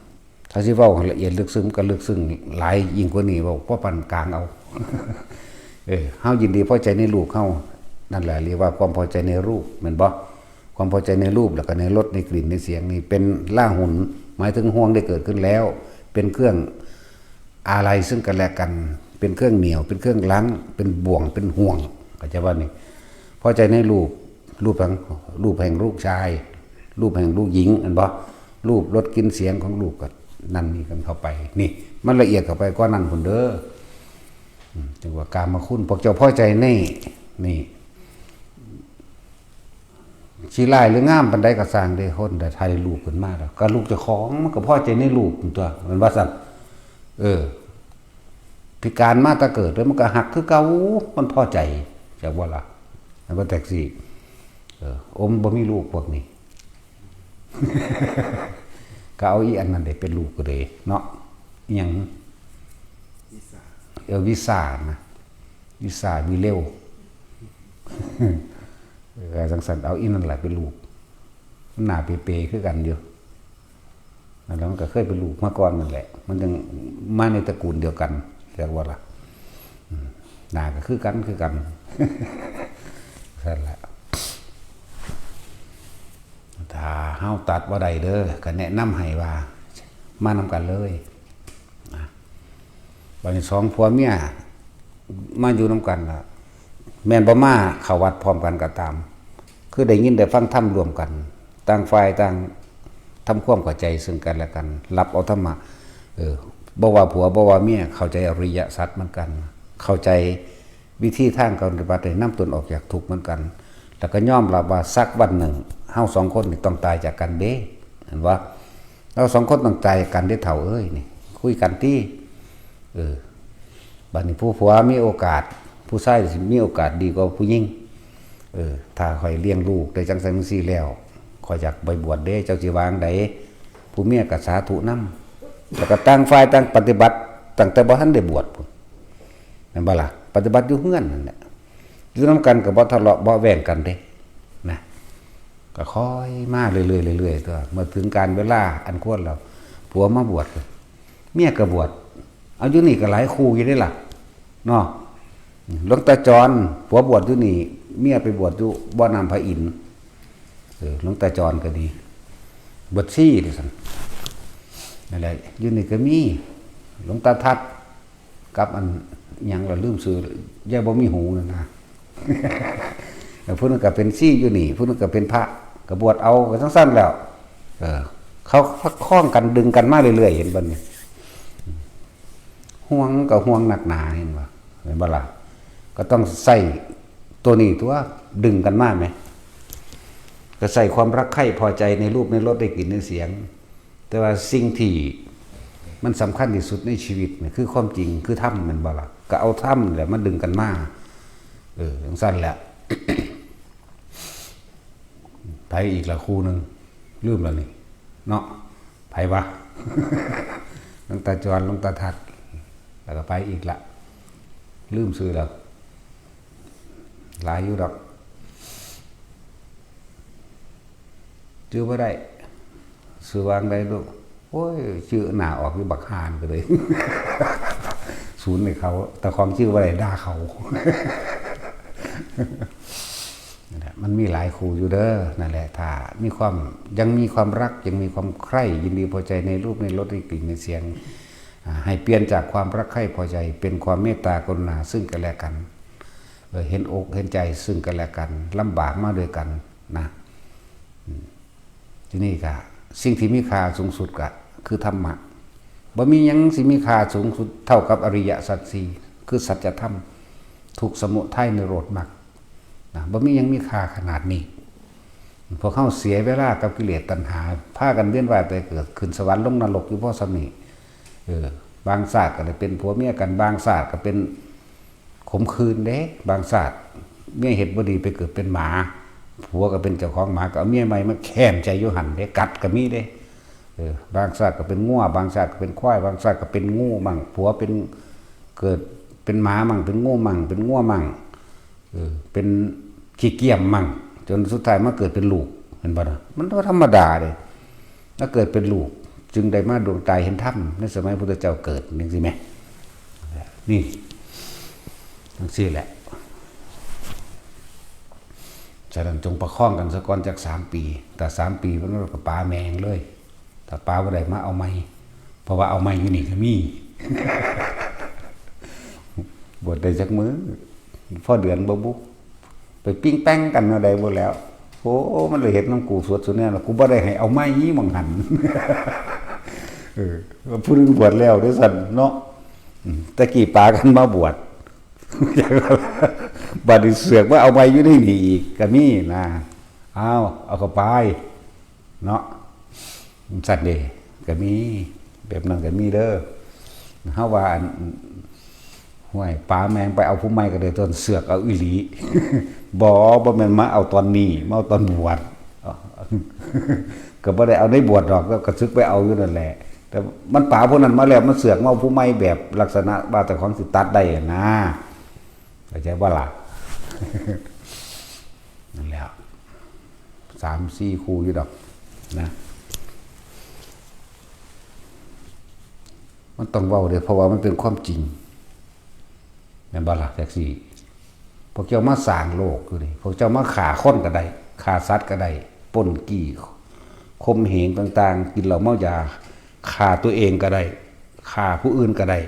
ถ้าสิเว้าละเอียดลึกซึ้งก็ลึกซึ้งหลายยิ่งกว่านี้ เว้าพอปานกลางเอา เออ เฮายินดีพอใจในลูกเฮา นั่นแหละเรียกว่าความพอใจในรูป แม่นบ่ ความพอใจในรูป แล้วก็ในรส ในกลิ่น ในเสียง นี่เป็นลาหุน หมายถึงห่วงได้เกิดขึ้นแล้ว เป็นเครื่องอาลัยซึ่งกันและกัน เป็นเครื่องเหนี่ยว เป็นเครื่องรั้ง เป็นบ่วง เป็นห่วง เข้าใจว่านี่ พอใจในรูป รูปแห่ง รูปแห่งลูกชาย รูปแห่งลูกหญิง แม่นบ่ รูป รส กลิ่น เสียงของลูกก็นั่นนี่กันเข้าไป นี่ มันละเอียดเข้าไปกว่านั้นพุ้นเด้อ อืม จังว่ากามคุณ พวกเจ้าพอใจใน นี่ สิร้ายหรืองามปานใดก็ซ่างเด้ คนได้ถ่ายรูปขึ้นมาแล้ว ก็ลูกเจ้าของมันก็พอใจในรูปตัว แม่นว่าซั่น เออ พิการมาแต่เกิดแล้วมันก็ฮักคือเก่า มันพอใจ จักบ่ล่ะ แม่นบ่แท็กซี่ เออ โอ้ มันบ่มีลูกพวกนี้ ก็เอาอีอันนั้นได้เป็นลูกก็เลยเนาะ อิหยัง วิสา เออ วิสานะ วิสา วิเลว เออ จังซั่น เอาอีนั่นแหละเป็นลูก มันหน้าเปๆ คือกันอยู่ นั่นแหละ มันก็เคยเป็นลูกมาก่อนนั่นแหละ มันจังมาในตระกูลเดียวกัน เรียกว่าล่ะ อืม หน้าก็คือกัน คือกัน ซั่นแหละ ถ้าเฮาตัดบ่ได้เด้อ ก็แนะนำให้ว่ามานำกันเลย นะ บัดนี้สองผัวเมียมาอยู่นำกันล่ะ แม่นบ่มาเข้าวัดพร้อมกันก็ตาม คือได้ยินได้ฟังธรรมร่วมกัน ต่างฝ่ายต่างทำความเข้าใจซึ่งกันและกัน รับเอาธรรมะ เออ บ่ว่าผัวบ่ว่าเมียเข้าใจอริยสัจเหมือนกัน เข้าใจวิธีทางการปฏิบัติให้นำตนออกจากทุกข์เหมือนกัน แล้วก็ยอมรับว่าสักวันหนึ่งเฮาสองคนนี่ต้องตายจากกันเด้ เห็นบ่ เราสองคนต้องตายจากกันเด้เฒ่าเอ้ย นี่ คุยกันติ เออ บัดนี้ผู้ผัวมีโอกาส ผู้ชายสิมีโอกาสดีกว่าผู้หญิง เออ ถ้าข้อยเลี้ยงลูกได้จังซั่นจังซี่แล้ว ข้อยอยากไปบวชเด้ เจ้าสิว่าจั่งใด ผู้เมียก็สาธุนำ แล้วก็ต่างฝ่ายต่างปฏิบัติ ตั้งแต่บ่ทันได้บวชพุ้น แม่นบ่ล่ะ ปฏิบัติอยู่เฮือนนั่นแหละ อยู่นำกันก็บ่ทะเลาะเบาะแว้งกันเด้ นะ ก็ค่อยมาเรื่อยๆ เรื่อยๆ ตัว เมื่อถึงกาลเวลาอันควรแล้ว ผัวมาบวช เมียก็บวช เอาอยู่นี่ก็หลายคู่อยู่เด้ล่ะ เนาะ หลวงตาจร ผัวบวชอยู่นี่ เมียไปบวชอยู่บ่อน้ำพระอินทร์ เออ หลวงตาจรก็ดี บวชชีว่าซั่น นั่นแหละ อยู่นี่ก็มี หลวงตาทัด กับอันหยังล่ะ ลืมชื่อ ยายบ่มีหูนั่นนะ เออ ผู้หนึ่งก็เป็นชีอยู่นี่ ผู้หนึ่งก็เป็นพระ ก็บวชเอา ก็จั่งซั่นแล้ว เออ เขาประคองกันดึงกันมาเรื่อยๆ เห็นบ่นี่ ห่วงก็ห่วงนักหนา เห็นบ่ เห็นบ่ล่ะ ก็ต้องใส่ตัวนี้ตัว ดึงกันมาแหม ก็ใส่ความรักใคร่พอใจในรูปในรสในกลิ่นในเสียง แต่ว่าสิ่งที่มันสำคัญที่สุดในชีวิตนี่คือความจริง คือธรรม แม่นบ่ล่ะ ก็เอาธรรมแหละมาดึงกันมา เออ จั่งซั่นแหละ ไผอีกล่ะคู่หนึ่ง ลืมแล้วนี่ เนาะ ไผวะ หลวงตาจร หลวงตาทัด แล้วก็ไผอีกละ ลืมชื่อแล้ว หลายอยู่ดอก ชื่อบ่ได้ ชื่อว่าจั่งใดลูก โอ้ย ชื่อหน้าออกอยู่บักห่านั่นก็เลย ศูนย์ให้เขา แต่ของชื่อบ่ได้ ด่าเขา นั่นแหละ มันมีหลายคู่อยู่เด้อ นั่นแหละ ถ้ามีความ ยังมีความรัก ยังมีความใคร่ ยินดีพอใจในรูปในรสในกลิ่นในเสียง อ่า ให้เปลี่ยนจากความรักใคร่พอใจ เป็นความเมตตากรุณาซึ่งกันและกัน เออ เห็นอกเห็นใจซึ่งกันและกัน ลำบากมาด้วยกันนะ อืม ทีนี้ก็สิ่งที่มีค่าสูงสุดก็คือธรรมะ บ่มีหยังสิมีค่าสูงสุดเท่ากับอริยสัจสี่ คือสัจธรรม ทุกข์ สมุทัย นิโรธ มรรค นะ บ่มีหยังมีค่าขนาดนี้ พวกเฮาเสียเวลากับกิเลสตัณหา พากันเวียนว่ายตายเกิด ขึ้นสวรรค์ลงนรกอยู่พอส่ำนี้ เออ บางชาติก็ได้เป็นผัวเมียกัน บางชาติก็เป็นขมขื่นเด้ บางชาติเมียเฮ็ดบ่ดีไปเกิดเป็นหมา ผัวก็เป็นเจ้าของหมา ก็เอาเมียใหม่มาแค้นใจอยู่หั่นเด้ กัดก็มีเด้ เออ บางชาติก็เป็นงัว บางชาติก็เป็นควาย บางชาติก็เป็นงูมั่ง ผัวเป็น เกิดเป็นหมามั่ง เป็นงูมั่ง เป็นงัวมั่ง เออ เป็นขี้เกียจมั่ง จนสุดท้ายมาเกิดเป็นลูก เห็นบ่นะ มันก็ธรรมดาเด้ มาเกิดเป็นลูก จึงได้มาดวงตาเห็นธรรม ในสมัยพุทธเจ้าเกิด จั่งซี้แหม นี่ จั่งซี้แหละ ฉะนั้นจงประคองกันซะก่อนจักสามปี แต่สามปีมันก็ป๋าแม่งเลย ถ้าป๋าบ่ได้มาเอาใหม่ เพราะว่าเอาใหม่อยู่นี่ก็มี บวชได้จักมื้อ พอเดือนบ่บุ ไปปิ้งแป้งกันแนวใดบ่แล้ว โอ้ มันเลยเฮ็ดนำกูสวดสุดแน่ล่ะ กูบ่ได้ให้เอาใหม่หม่องหั่น เออ ผู้หนึ่งบวชแล้วเด้ซั่นเนาะ อืม แต่กี้ป๋ากันมาบวช บัดนี้เสือกมาเอาใหม่อยู่ในนี่อีก ก็มีนะ อ้าว เอาเข้าไป เนาะ ซั่นเด้ ก็มี แบบนั้นก็มีเด้อ เฮาว่าอัน ห้วย ป๋าแม่งไปเอาผู้ใหม่ก็ได้ ต้นเสือกเอาอีหลี บ่ บ่แม่นมาเอาตอนนี้ มาเอาตอนบวช ก็บ่ได้เอาในบวชดอก ก็ ก็สึกไปเอาอยู่นั่นแหละ แต่มันป๋าผู้นั้นมาแล้ว มันเสือกมาเอาผู้ใหม่แบบลักษณะว่าเจ้าของสิตัดได้นะ เข้าใจบ่ล่ะ นั่นแหละ สามสี่คู่อยู่ดอกนะ มันต้องเว้าเด้ เพราะว่ามันเป็นความจริง แม่นบ่ล่ะ จั่งซี้ พวกเจ้ามาสร้างโลกอยู่นี่ พวกเจ้ามาฆ่าคนก็ได้ ฆ่าสัตว์ก็ได้ ปล้นจี้ ข่มเหงต่างๆ กินเหล้าเมายา ฆ่าตัวเองก็ได้ ฆ่าผู้อื่นก็ได้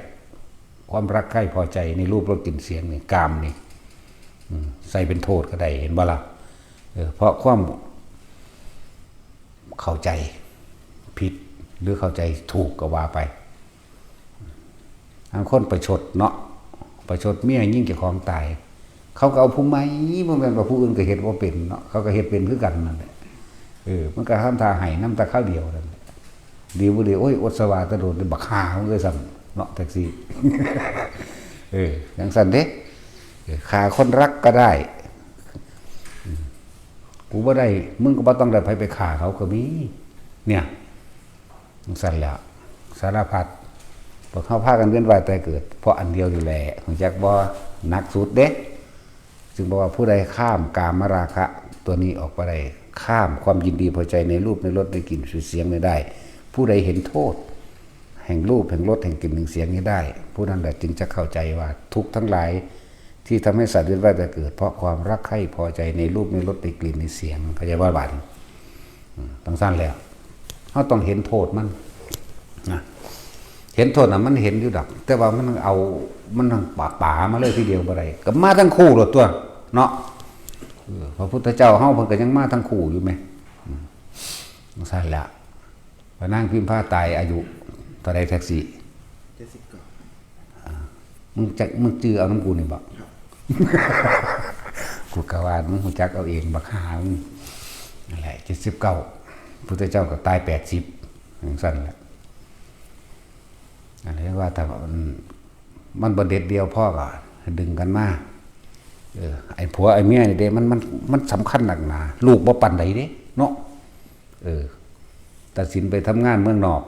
ความรักใคร่พอใจในรูปรสกลิ่นเสียงนี่ กามนี่ อืม ใส่เป็นโทษก็ได้ เห็นบ่ล่ะ เออ เพราะความเข้าใจผิด หรือเข้าใจถูกก็ว่าไป บางคนประชดเนาะ ประชดเมียยิงเจ้าของตาย เขาก็เอาผู้ใหม่ บ่แม่นว่าผู้อื่นก็เฮ็ดบ่เป็นเนาะ เขาก็เฮ็ดเป็นคือกันนั่นแหละ เออ มันก็ทำท่าให้นำแต่คราวเดียวนั่นแหละ ดีบ่ดี โอ้ย อดสวาแต่โดน บักห่ามึงเอ้ย ซ้ำเนาะ จั่งซี้ เออ จั่งซั้นเด้ เออ ฆ่าคนรักก็ได้ อืม กูบ่ได้ มึงก็บ่ต้องได้ไผไปฆ่าเขาก็มี เนี่ย จั่งซั้นแหละ สารพัด พวกเฮาพากันเวียนว่ายตายเกิด เพราะอันเดียวนี่แหละ รู้จักบ่ หนักสุดเด้ จึงบอกว่าผู้ใดข้ามกามราคะตัวนี้ออกไปได้ ข้ามความยินดีพอใจในรูป ในรส ในกลิ่น ในเสียงนี้ได้ ผู้ใดเห็นโทษ แห่งรูป แห่งรส แห่งกลิ่น แห่งเสียงนี้ได้ ผู้นั้นแหละจึงจะเข้าใจว่าทุกข์ทั้งหลายที่ทำให้สัตว์เวียนว่ายตายเกิด เพราะความรักใคร่พอใจในรูป ในรส ในกลิ่น ในเสียง เข้าใจบ่บาดนี้ อืม จั่งซั้นแล้ว เฮาต้องเห็นโทษมัน นะ เห็นโทษน่ะมันเห็นอยู่ดอก แต่ว่ามันเอา มันทั้งป๋า ป๋ามาเลยทีเดียวบ่ได้ ก็มาทั้งคู่โลดตั๊ว เนาะ เออ พระพุทธเจ้าเฮาเพิ่นก็ยังมาทั้งคู่อยู่แหม อืม จั่งซั้นแหละ พระนางพิมพาตายอายุเท่าใด แท็กซี่ เจ็ดสิบเก้า อ่า มึงจัก มึงจื่อเอานำกูนี่บ่ ครับ กูกะว่ามึงรู้จักเอาเอง บักห่ามึง นั่นแหละ เจ็ดสิบเก้า พุทธเจ้าก็ตาย แปดสิบ จั่งซั้นแหละ อันนี้ว่าถ้ามัน มันบ่เด็ดเดี่ยวพอก็ดึงกันมา เออ ไอ้ผัวไอ้เมียนี่เด้ มัน มัน มันสำคัญนักหนา ลูกบ่ปานใดเด้ เนาะ เออ ตัดสินไปทำงานเมืองนอก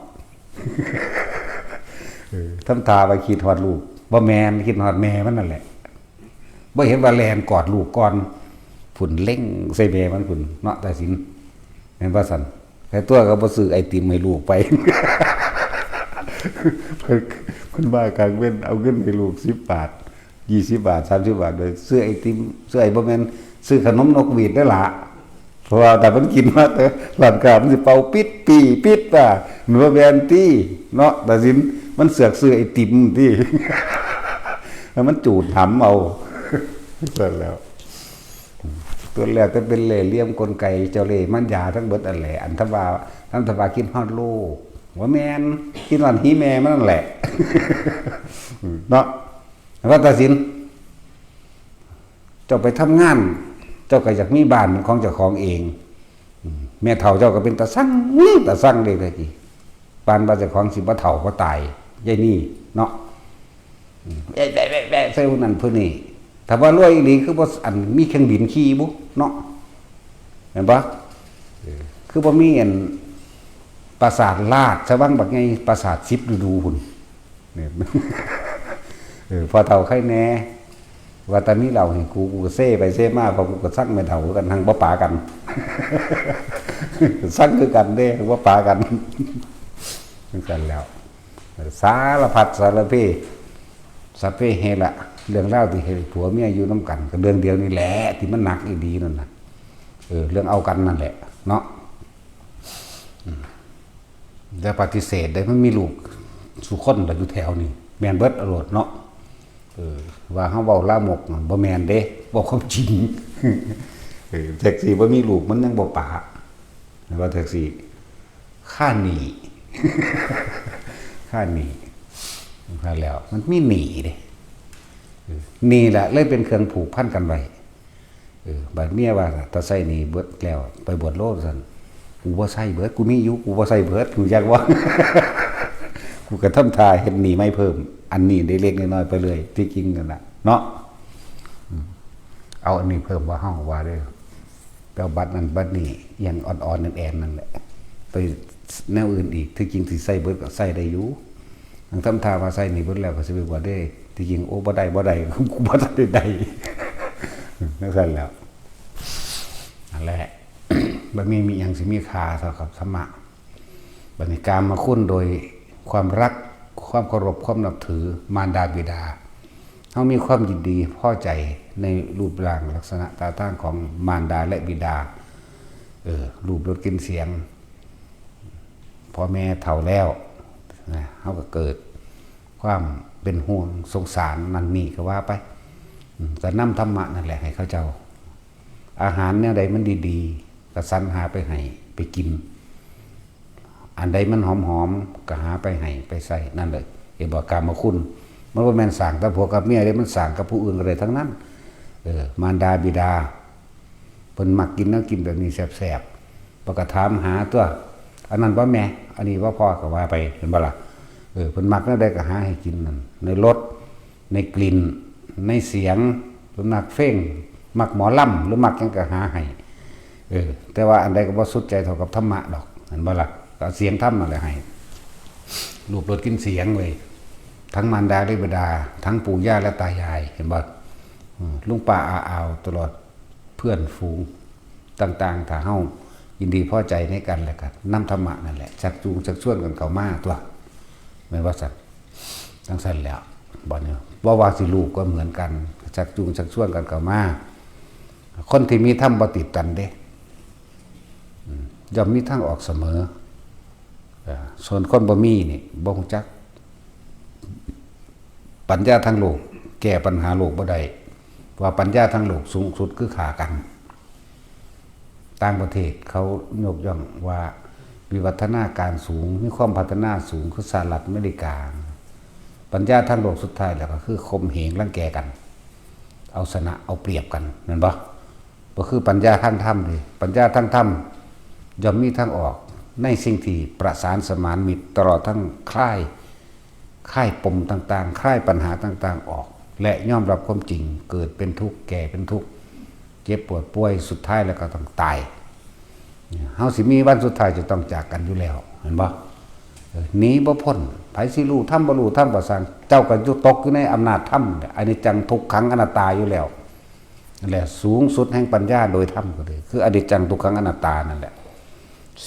เออ ทำท่าว่าคิดฮอดลูก บ่แม่น คิดฮอดแม่มันนั่นแหละ บ่เห็นว่าแล่นกอดลูกก่อน พุ้นเล็งใส่แม่มันพุ้น เนาะ ตัดสิน แม่นว่าซั่น แต่ตัวก็บ่ซื้อไอติมให้ลูกไป เพิ่น เพิ่นมากลางเว็น เอาเงินให้ลูก สิบบาท ยี่สิบบาท สามสิบบาท ไปซื้อไอติม ซื้อไอ้ บ่แม่น ซื้อขนมนกหวีดนั่นล่ะ เพราะว่าถ้ามันกินมาแต่ร้านค้ามันสิเป่าปิดปี้ปิดอ่ะ มันบ่แม่นติ เนาะ ตัดสิน มันเสือกซื้อไอติมติ แล้วมันจูดหำเอา ซั่นแล้ว ตัวแล้วแต่เป็นเล่ห์เหลี่ยมกลไกเจ้าเล่ห์มารยาทั้งเบิดอันแหละ อันทว่าทั้งทว่าคิดฮอดโลก ว่าแม่น คิดฮอดหีแม่มันนั่นแหละ เนาะ ว่าตัดสิน เจ้าไปทำงาน เจ้าก็อยากมีบ้านเป็นของเจ้าของเอง อืม แม่เฒ่าเจ้าก็เป็นตาสั่ง ตาสั่งเลยตะกี้ ปานว่าเจ้าของสิบ่เฒ่าบ่ตาย ยายนี่ เนาะ อืม แวะแวะแวะแวะใส่ผู้นั้นผู้นี้ ถ้าว่ารวยอีหลีคือบ่ อัน มีเครื่องบินขี่บุ เนาะ เห็นปะ เออ คือบ่มีอัน ปราสาทราชวังบักใหญ่ ปราสาทสิบฤดูพุ้น เนี่ย เออ พ่อเฒ่าไคแหน่ ว่าแต่มีเหล้าให้กู กูก็เซไปเซมา เพราะกูก็ซักแม่เฒ่าคือกัน หั่งบ่ปากัน ซักคือกันเด้ บ่ปากัน คือกันแล้ว สารพัดสารเพ สัพเพเหระ เรื่องราวที่ให้ผัวเมียอยู่นำกัน ก็เรื่องเดียวนี่แหละ ที่มันหนักอีหลีนั่นน่ะ เออ เรื่องเอากันนั่นแหละ เนาะ อืม อย่าปฏิเสธได้ มันมีลูกสู่คนละอยู่แถวนี้ แม่นเบิดอโลดเนาะ เออ ว่าเฮาเว้าลามกนั่นบ่แม่นเด้ เว้าความจริง เออ แท็กซี่บ่มีลูกมันยังบ่ปา ว่าแท็กซี่ ค่าหนี้ ค่าหนี้ นั่นแล้ว มันมีหนี้เด้ เออ หนี้แหละเลยเป็นเครื่องผูกพันกันไว้ เออ บัดเมียว่า ถ้าใช้หนี้เบิดแล้ว ไปบวชโลดซั่น กูบ่ใช้เบิด กูมีอยู่ กูบ่ใช้เบิด กูอยากว่า กูก็ทำท่าเฮ็ดหนี้ใหม่เพิ่ม อันนี้ได้เล็กน้อยไปเลย ที่จริงนั่นน่ะ เนาะ อืม เอาอันนี้เพิ่มว่าเฮาว่าเด้อ ไปเอาบัตรนั่นบัตรนี่ อย่างอ่อนๆ แอนๆ นั่นแหละ ไปแนวอื่นอีก ที่จริงสิใช้เบิดก็ใช้ได้อยู่ ทั้งทำท่าว่าใช้หนี้เบิดแล้วก็สิไปบวชเด้ ที่จริง โอ้ บ่ได้ บ่ได้ กูบ่ทันได้ได้ จั่งซั่นแหล้ว นั่นแหละ บ่มี มีหยังสิมีค่าเท่ากับธรรมะ บัดนี้กามคุณโดยความรัก ความเคารพ ความนับถือ มารดาบิดา เฮามีความยินดีพอใจในรูปร่างลักษณะท่าทางของมารดาและบิดา เออ รูปรสกลิ่นเสียง พ่อแม่เฒ่าแล้วนะ เฮาก็เกิดความเป็นห่วงสงสารนั่นนี่ก็ว่าไป อืม ก็นำธรรมะนั่นแหละให้เขาเจ้า อาหารแนวใดมันดีๆ ก็สรรหาไปให้ ไปกิน อันใดมันหอมๆ ก็หาไปให้ ไปใช้ นั่นเลย เห็นบ่ กามคุณ มันบ่แม่นสร้างแต่ผัวกับเมียเด้ มันสร้างกับผู้อื่นก็ได้ทั้งนั้น เออ มารดาบิดา เพิ่นมักกินแนวกินแบบนี้แซ่บๆ เพิ่นก็ถามหาตัว อันนั้นบ่แม่ อันนี้บ่พ่อ ก็ว่าไป เห็นบ่ล่ะ เออ เพิ่นมักแนวใดก็หาให้กินนั่น ในรส ในกลิ่น ในเสียง เพิ่นมักเพลง มักหมอลำ หรือมักหยังก็หาให้ เออ แต่ว่าอันใดก็บ่สุดใจเท่ากับธรรมะดอก เห็นบ่ล่ะ ก็เอาเสียงธรรมนั่นแหละให้ รูปรสกลิ่นเสียงเว้ย ทั้งมารดาและบิดา ทั้งปู่ย่าและตายาย เห็นบ่ อืม ลุงป้าอาอาว ตลอดเพื่อนฝูงต่างๆ ถ้าเฮายินดีพอใจในกันและกัน นำธรรมะนั่นแหละ ชักจูงชักชวนกันเข้ามาตัว แม่นว่าซั่น จั่งซั่นแหล้ว บัดนี้ บ่ว่าสิลูกก็เหมือนกัน ชักจูงชักชวนกันเข้ามา คนที่มีธรรมบ่ติดตันเด้ อืม ย่อมมีทางออกเสมอ เอ่อ ส่วนคนบ่มีนี่ บ่รู้จัก ปัญญาทางโลก แก้ปัญหาโลกบ่ได้ ว่าปัญญาทางโลกสูงสุดคือฆ่ากัน ต่างประเทศเขายกย่องว่าวิวัฒนาการสูง มีความพัฒนาสูง คือสหรัฐอเมริกา ปัญญาทางโลกสุดท้ายแล้วก็คือข่มเหงรังแกกัน เอาชนะเอาเปรียบกัน แม่นบ่ บ่คือปัญญาทางธรรมเด้ ปัญญาทางธรรมย่อมมีทางออก ในสิ่งที่ประสานสมานมิตร ตลอดทั้งคลาย คลายปมต่างๆ คลายปัญหาต่างๆ ออก และยอมรับความจริง เกิดเป็นทุกข์ แก่เป็นทุกข์ เจ็บปวดป่วย สุดท้ายแล้วก็ต้องตาย เฮาสิมีวันสุดท้ายจะต้องจากกันอยู่แล้ว เห็นบ่ เออ หนีบ่พ้น ไผสิรู้ธรรมบ่รู้ธรรมก็ซ่าง เจ้าก็อยู่ตกอยู่ในอำนาจธรรม อนิจจังทุกขังอนัตตาอยู่แล้ว นั่นแหละ สูงสุดแห่งปัญญาโดยธรรมก็เลย คืออนิจจังทุกขังอนัตตานั่นแหละ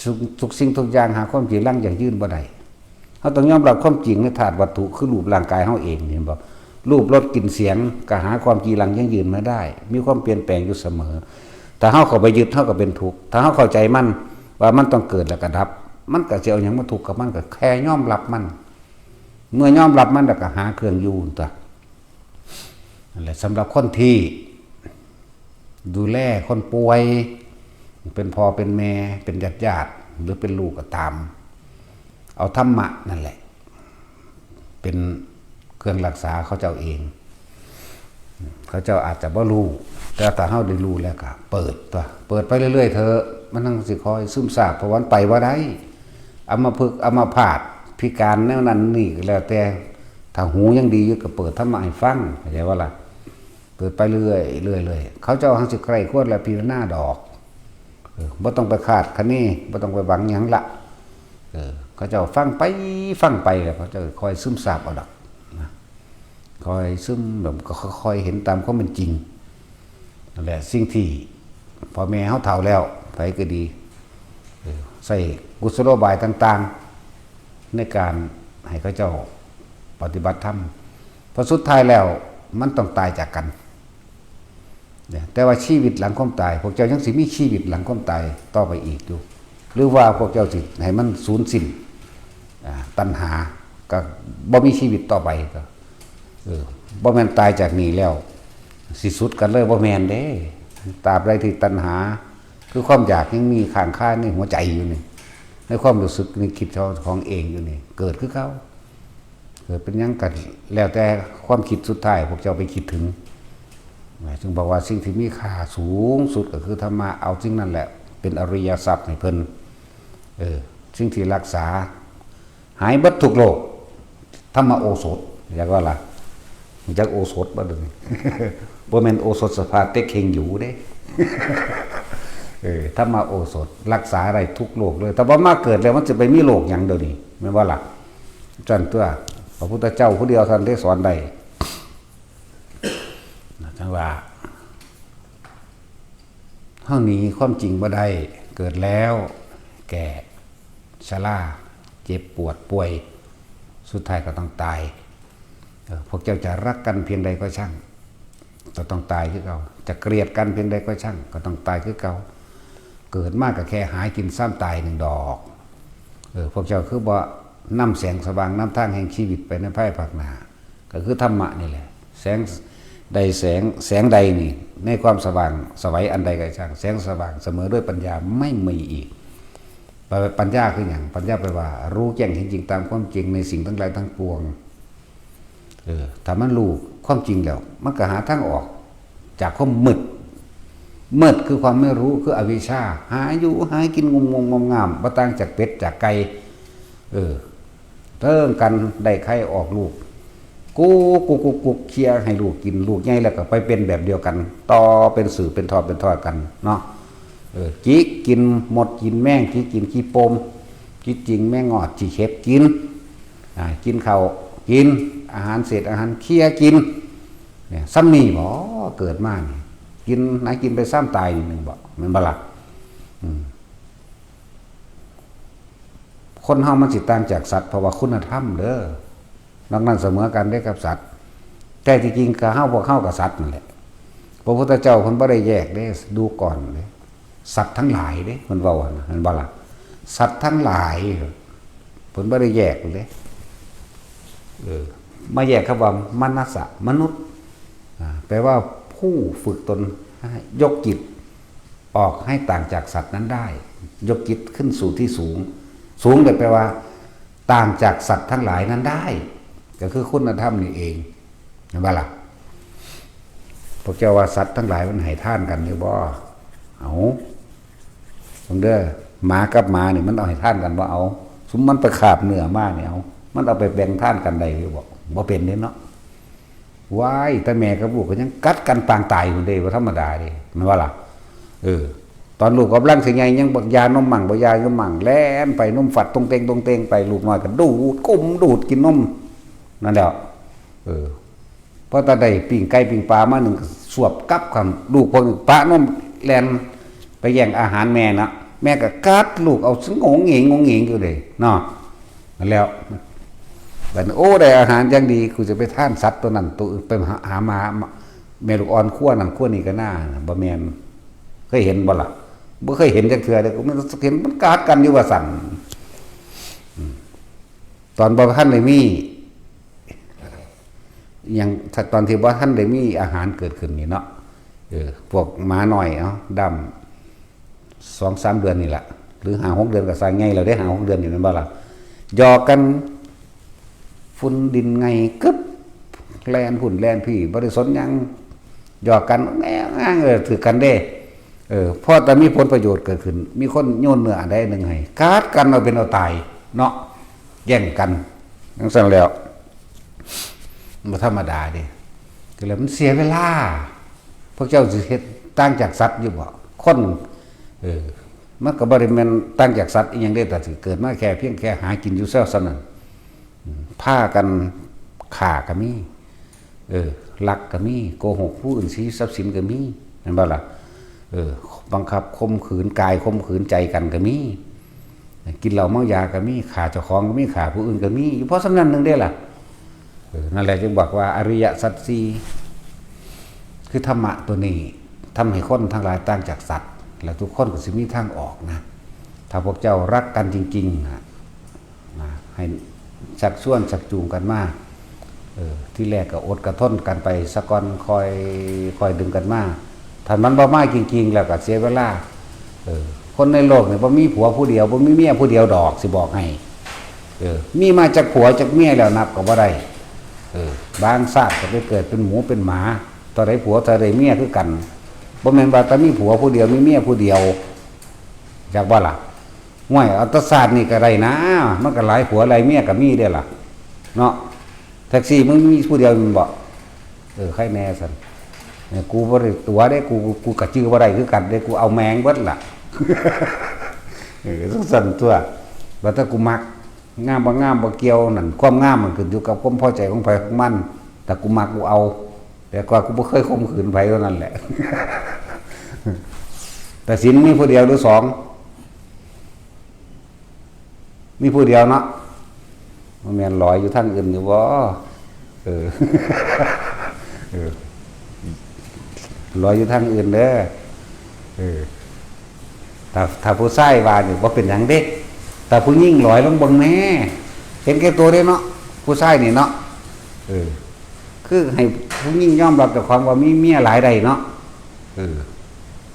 ทุก ทุกสิ่งทุกอย่างหาความจีรังยั่งยืนบ่ได้ เฮาต้องยอมรับความจริงในธาตุวัตถุ คือรูปร่างกายเฮาเอง เห็นบ่ รูปรสกลิ่นเสียงก็หาความจีรังยั่งยืนไม่ได้ มีความเปลี่ยนแปลงอยู่เสมอ ถ้าเฮาเข้าไปยึด เฮาก็เป็นทุกข์ ถ้าเฮาเข้าใจมัน ว่ามันต้องเกิดแล้วก็ดับ มันก็สิเอาหยังมาทุกข์กับมัน ก็แค่ยอมรับมัน เมื่อยอมรับมันแล้วก็หาเครื่องอยู่ตั๊ว นั่นแหละ สำหรับคนที่ ดูแลคนป่วย เป็นพ่อเป็นแม่ เป็นญาติญาติ หรือเป็นลูกก็ตาม เอาธรรมะนั่นแหละ เป็นเครื่องรักษาเขาเจ้าเอง เขาเจ้าอาจจะบ่รู้ แต่ถ้าเฮาได้รู้แล้วก็เปิดตัว เปิดไปเรื่อยๆเถอะ มันทั้งสิคอยซึมซาบ เพราะว่ามันไปบ่ได้ อัมพฤกษ์อัมพาต พิการแนวนั้นนี่ก็แล้วแต่ ถ้าหูยังดีอยู่ก็เปิดธรรมะให้ฟัง เข้าใจบ่ล่ะ เปิดไปเรื่อยๆเรื่อยๆ เขาเจ้าทั้งสิใคร่ควรและพิจารณาดอก เออ บ่ต้องไปคาดคะเน บ่ต้องไปหวังหยังละ เออ เขาเจ้าฟังไป ฟังไปแล้วเขาเจ้าคอยซึมซาบเอาดอกนะ คอยซึม แบบก็ค่อยๆเห็นตามความเป็นจริง นั่นแหละ สิ่งที่พ่อแม่เฮาเฒ่าแล้ว ไผก็ดี เออ ใช้กุศโลบายต่างๆ ในการให้เขาเจ้าปฏิบัติธรรม เพราะสุดท้ายแล้วมันต้องตายจากกัน เนี่ย แต่ว่าชีวิตหลังความตาย พวกเจ้ายังสิมีชีวิตหลังความตายต่อไปอีกอยู่ หรือว่าพวกเจ้าสิให้มันสูญสิ้น อ่า ตัณหา ก็บ่มีชีวิตต่อไปก็ เออ บ่แม่นตายจากนี้แล้ว สิสุดกันเลย บ่แม่นเด้ ตราบใดที่ตัณหา คือความอยากยังมีค้างคาในหัวใจอยู่นี่ ในความรู้สึกนึกคิดของเองอยู่นี่ เกิดคือเก่า เกิดเป็นหยังกัน แล้วแต่ความคิดสุดท้ายพวกเจ้าไปคิดถึง จึงบอกว่าสิ่งที่มีค่าสูงสุดก็คือธรรมะ เอาสิ่งนั้นแหละเป็นอริยทรัพย์ให้เพิ่น เออ สิ่งที่รักษา หายเบิดทุกโรค ธรรมโอสถ อยากว่าล่ะ รู้จักโอสถบ่เดี๋ยวนี้ บ่แม่นโอสถสภาเต็กเฮงอยู่เด้ เออ ธรรมโอสถ รักษาได้ทุกโรคเลย แต่ว่ามาเกิดแล้วมันจะไปมีโรคหยังเดี๋ยวนี้ แม่นบ่ล่ะ จั่นตัว พระพุทธเจ้าผู้เดียวเท่านั้นที่สอนได้ นะ จั่งว่า เฮาหนีความจริงบ่ได้ เกิดแล้ว แก่ ชรา เจ็บปวดป่วย สุดท้ายก็ต้องตาย เออ พวกเจ้าจะรักกันเพียงใดก็ช่าง ก็ต้องตายคือเก่า จะเกลียดกันเพียงใดก็ช่าง ก็ต้องตายคือเก่า เกิดมาก็แค่หากินซ้ำตายหนึ่งดอก เออ พวกเจ้าคือบ่นำแสงสว่างนำทางแห่งชีวิตไปในภายภาคหน้า ก็คือธรรมะนี่แหละ แสงใดแสง แสงใดนี่ ในความสว่างไสวอันใดก็ช่าง แสงสว่างเสมอด้วยปัญญาไม่มีอีก ปัญญาคือหยัง ปัญญาแปลว่ารู้แจ้งเห็นจริงตามความจริงในสิ่งทั้งหลายทั้งปวง เออ ถ้ามันรู้ความจริงแล้ว มันก็หาทางออกจากความมืด มืดคือความไม่รู้ คืออวิชชา หาอยู่หากินงมงมงมงาม บ่ต่างจากเป็ดจากไก่ เออ เทิงกันได้ไข่ออกลูก กุกกุกกุกกุก เคี่ยให้ลูกกิน ลูกใหญ่แล้วก็ไปเป็นแบบเดียวกัน ต่อเป็นสืบเป็นทอดเป็นทอดกันเนาะ เออ จิกกินมดกินแมง จิกกินขี้โปม จิกกินแมงงอด ขี้เข็บกิน อ่า กินข้าว กินอาหารเศษอาหาร เคี่ยกิน เนี่ย ซ้ำนี่บ่ เกิดมานี่ กินไหนกินไปซ้ำตายนี่หนึ่งบ่ แม่นบ่ล่ะ อืม คนเฮามันสิต่างจากสัตว์ เพราะว่าคุณธรรมเด้อ นอกนั้นเสมอกันเด้กับสัตว์ แต่ที่จริงก็เฮา พวกเฮากับสัตว์นั่นแหละ พระพุทธเจ้าเพิ่นบ่ได้แยกเด้ ดูก่อนเด้ สัตว์ทั้งหลายเด้ เพิ่นเว้าหั่นน่ะ แม่นบ่ล่ะ สัตว์ทั้งหลาย เพิ่นบ่ได้แยกเด้ เออ มาแยกคำว่ามนัสสะ มนุษย์ อ่า แปลว่าผู้ฝึกตนให้ยกจิตออกให้ต่างจากสัตว์นั้นได้ ยกจิตขึ้นสู่ที่สูง สูงเลยแปลว่า ต่างจากสัตว์ทั้งหลายนั้นได้ ก็คือคุณธรรมนี่เอง เห็นบ่ล่ะ พวกเจ้าว่าสัตว์ทั้งหลายมันให้ทานกันอยู่บ่ เอา เบิ่งเด้อ หมากับหมานี่มันเอาให้ทานกันบ่ เอา ซุมมันไปคาบเนื้อมานี่ เอา มันเอาไปแบ่งทานกันได้อยู่บ่ บ่เป็นเด้เนาะ ว้าย แต่แม่กับลูกก็ยังกัดกันปางตายพุ้นเด้ บ่ธรรมดาเด้ แม่นบ่ล่ะ เออ ตอนลูกกำลังสิใหญ่ยังบักยานมมั่ง บักยานมมั่ง แล่นไปนมฟัดตรงเต็งตรงเต็งไป ลูกน้อยก็ดูด ก้มดูดกินนม นั่นแหละ เออ พอตาได้ปิ้งไก่ปิ้งปลามาหนึ่งก็สวบกลับคำ ลูกพวกนี้ปะนมแล่นไปแย่งอาหารแม่นะ แม่ก็กัดลูกเอางงเหงงงเหงอยู่เลยเนาะ แล้วบัดนี้ โอ้ ได้อาหารอย่างดี กูจะไปทานสัตว์ตัวนั้นตัวอื่น ไปหา หามา แม่ลูกอ่อนขั้วนั่นขั้วนี่ก็น่า บ่แม่น เคยเห็นบ่ล่ะ บ่เคยเห็นจักเทื่อเด้ กูมันเห็นมันกัดกันอยู่ว่าซั่น อืม ตอนบ่ทันได้มี อย่าง ถ้าตอนที่บ่ทันได้มีอาหารเกิดขึ้นนี่เนาะ เออ พวกหมาน้อยเนาะ ดำ สองสามเดือนนี่แหละ หรือห้าหกเดือนก็สร้างใหญ่แล้วเด้ ห้าหกเดือนนี่แม่นบ่ล่ะ หยอกกัน ฝุ่นดินไงกึบ แล่นพุ่นแล่นพี้ บ่ได้สนหยัง หยอกกัน แง่งๆ เออ ถือกันเด้ เออ พอแต่มีผลประโยชน์เกิดขึ้น มีคนโยนเนื้ออันใดหนึ่งให้ กัดกันเอาเป็นเอาตาย เนาะ แย่งกัน จั่งซั้นแล้ว บ่ธรรมดาเด้ ก็เลยมันเสียเวลา พวกเจ้าสิเฮ็ดต่างจากสัตว์อยู่บ่ คน เออ มันก็บ่ได้แม่นต่างจากสัตว์อีหยังเด้ แต่สิเกิดมาแค่เพียงแค่หากินอยู่เซาส่ำนั้น อืม พากันฆ่าก็มี เออ ลักก็มี โกหกผู้อื่น สีทรัพย์สินก็มี แม่นบ่ล่ะ เออ บังคับข่มขืนกาย ข่มขืนใจกันก็มี กินเหล้าเมายาก็มี ฆ่าเจ้าของก็มี ฆ่าผู้อื่นก็มี อยู่พอส่ำนั้นหนึ่งเด้ล่ะ เออ นั่นแหละจึงบอกว่าอริยสัจสี่ คือธรรมะตัวนี้ ทำให้คนทั้งหลายต่างจากสัตว์ แล้วทุกคนก็สิมีทางออกนะ ถ้าพวกเจ้ารักกันจริงๆ นะ นะ ให้ชักชวนชักจูงกันมา เออ ที่แรกก็อดกะทนกันไปซะก่อน ค่อย ค่อยดึงกันมา ถ้ามันบ่มาจริงๆ แล้วก็เสียเวลา เออ คนในโลกนี่บ่มีผัวผู้เดียว บ่มีเมียผู้เดียวดอก สิบอกให้ เออ มีมาจักผัวจักเมียแล้วนับก็บ่ได้ เออ บางชาติก็ไปเกิดเป็นหมูเป็นหมา เท่าใดผัวเท่าใดเมียคือกัน บ่แม่นว่าแต่มีผัวผู้เดียว มีเมียผู้เดียว จักบ่ล่ะ ห้วย เอาแต่ชาตินี่ก็ได้นะ มันก็หลายผัวหลายเมียก็มีเด้ล่ะ เนาะ แท็กซี่มึงมีผู้เดียวแม่นบ่ เออ ใครแน่ซั่น เออ กูบ่ได้ตั๋วเด้ กู กูก็จื่อบ่ได้คือกันเด้ กูเอาแม่งเบิดล่ะ เออ จั่งซั้นตั๊ว ว่าแต่กูมัก งามบ่งามบ่เกี่ยวนั่น ความงามมันขึ้นอยู่กับความพอใจของไผของมัน แต่กูมักกูเอา แต่ก็กูบ่เคยข่มขืนไผเท่านั้นแหละ แต่ศีลมีผู้เดียวหรือสอง มีผู้เดียวเนาะ บ่แม่นลอยอยู่ทางอื่นอยู่บ่ เออ เออ ลอยอยู่ทางอื่นเด้อ เออ ถ้า ถ้าผู้ชายว่านี่บ่เป็นหยังเด้ แต่ผู้หญิงลอยลองเบิ่งแหน่ เห็นแก่ตัวเด้เนาะ ผู้ชายนี่เนาะ เออ คือให้ผู้หญิงยอมรับเจ้าของว่ามีเมียหลายได้เนาะ เออ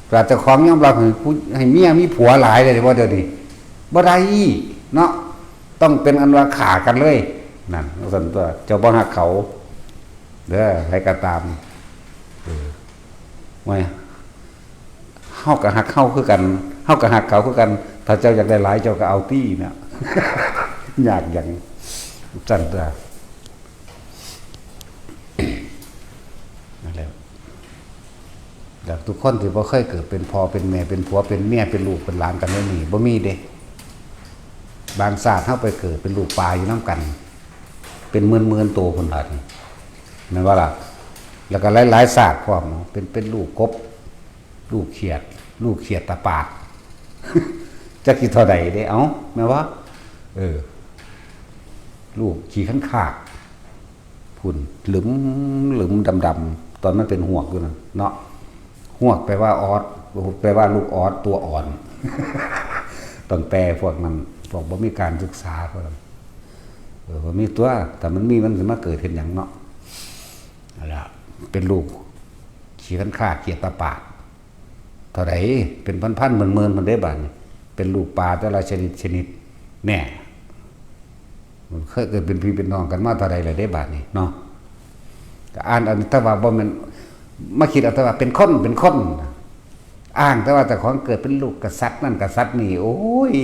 แต่เจ้าของยอมรับให้ผู้ ให้เมียมีผัวหลายได้บ่เดี๋ยวนี้ บ่ได้เนาะ ต้องเป็นอันว่าฆ่ากันเลย นั่น จั่งซั้นตั๊ว เจ้าบ่ฮักเขา เด้อ ใผก็ตาม เออ ว่า เฮาก็ฮักเฮาคือกัน เฮาก็ฮักเขาคือกัน ถ้าเจ้าอยากได้หลาย เจ้าก็เอาตี้เนี่ย ยากหยัง จั่งซั้นตั๊ว นั่นแหละ แล้วทุกคนที่บ่เคยเกิดเป็นพ่อเป็นแม่ เป็นผัวเป็นเมีย เป็นลูกเป็นหลานกันแนวนี้ บ่มีเด้ บางชาติเฮาไปเกิดเป็นลูกปลาอยู่นำกัน เป็นหมื่นๆ โตพุ้นล่ะนี่ แม่นบ่ล่ะ แล้วก็หลายๆ ชาติพร้อม เป็น เป็นลูกกบ ลูกเขียด ลูกเขียดตาปาด จักสิเท่าใดเด้ เอ้า แม่นบ่ เออ ลูกขี้คันคาก พุ้น หลึม หลึมดำๆ ตอนมันเป็นฮวกอยู่นั่นเนาะ ฮวกแปลว่าออส แปลว่าลูกออสตัวอ่อน ต้องแปลพวกนั้น พวกบ่มีการศึกษาพวกนั้น เออ บ่มีตั๊ว ถ้ามันมีมันสิมาเกิดเฮ็ดหยังเนาะ นั่นล่ะ เป็นลูกขี้คันคากเขียดตาปาด เท่าใด เป็นพันๆ หมื่นๆ พุ้นเด้บาดนี้ เป็นลูกปลาแต่ละชนิดชนิด แน่ มันเคยเกิดเป็นพี่เป็นน้องกันมาเท่าใดแล้วเด้บาดนี้เนาะ ก็อ่านเอาแต่ว่าบ่แม่น มาคิดเอาแต่ว่าเป็นคน เป็นคน อ้างแต่ว่าเจ้าของเกิดเป็นลูกกษัตริย์นั่นกษัตริย์นี่ โอ้ย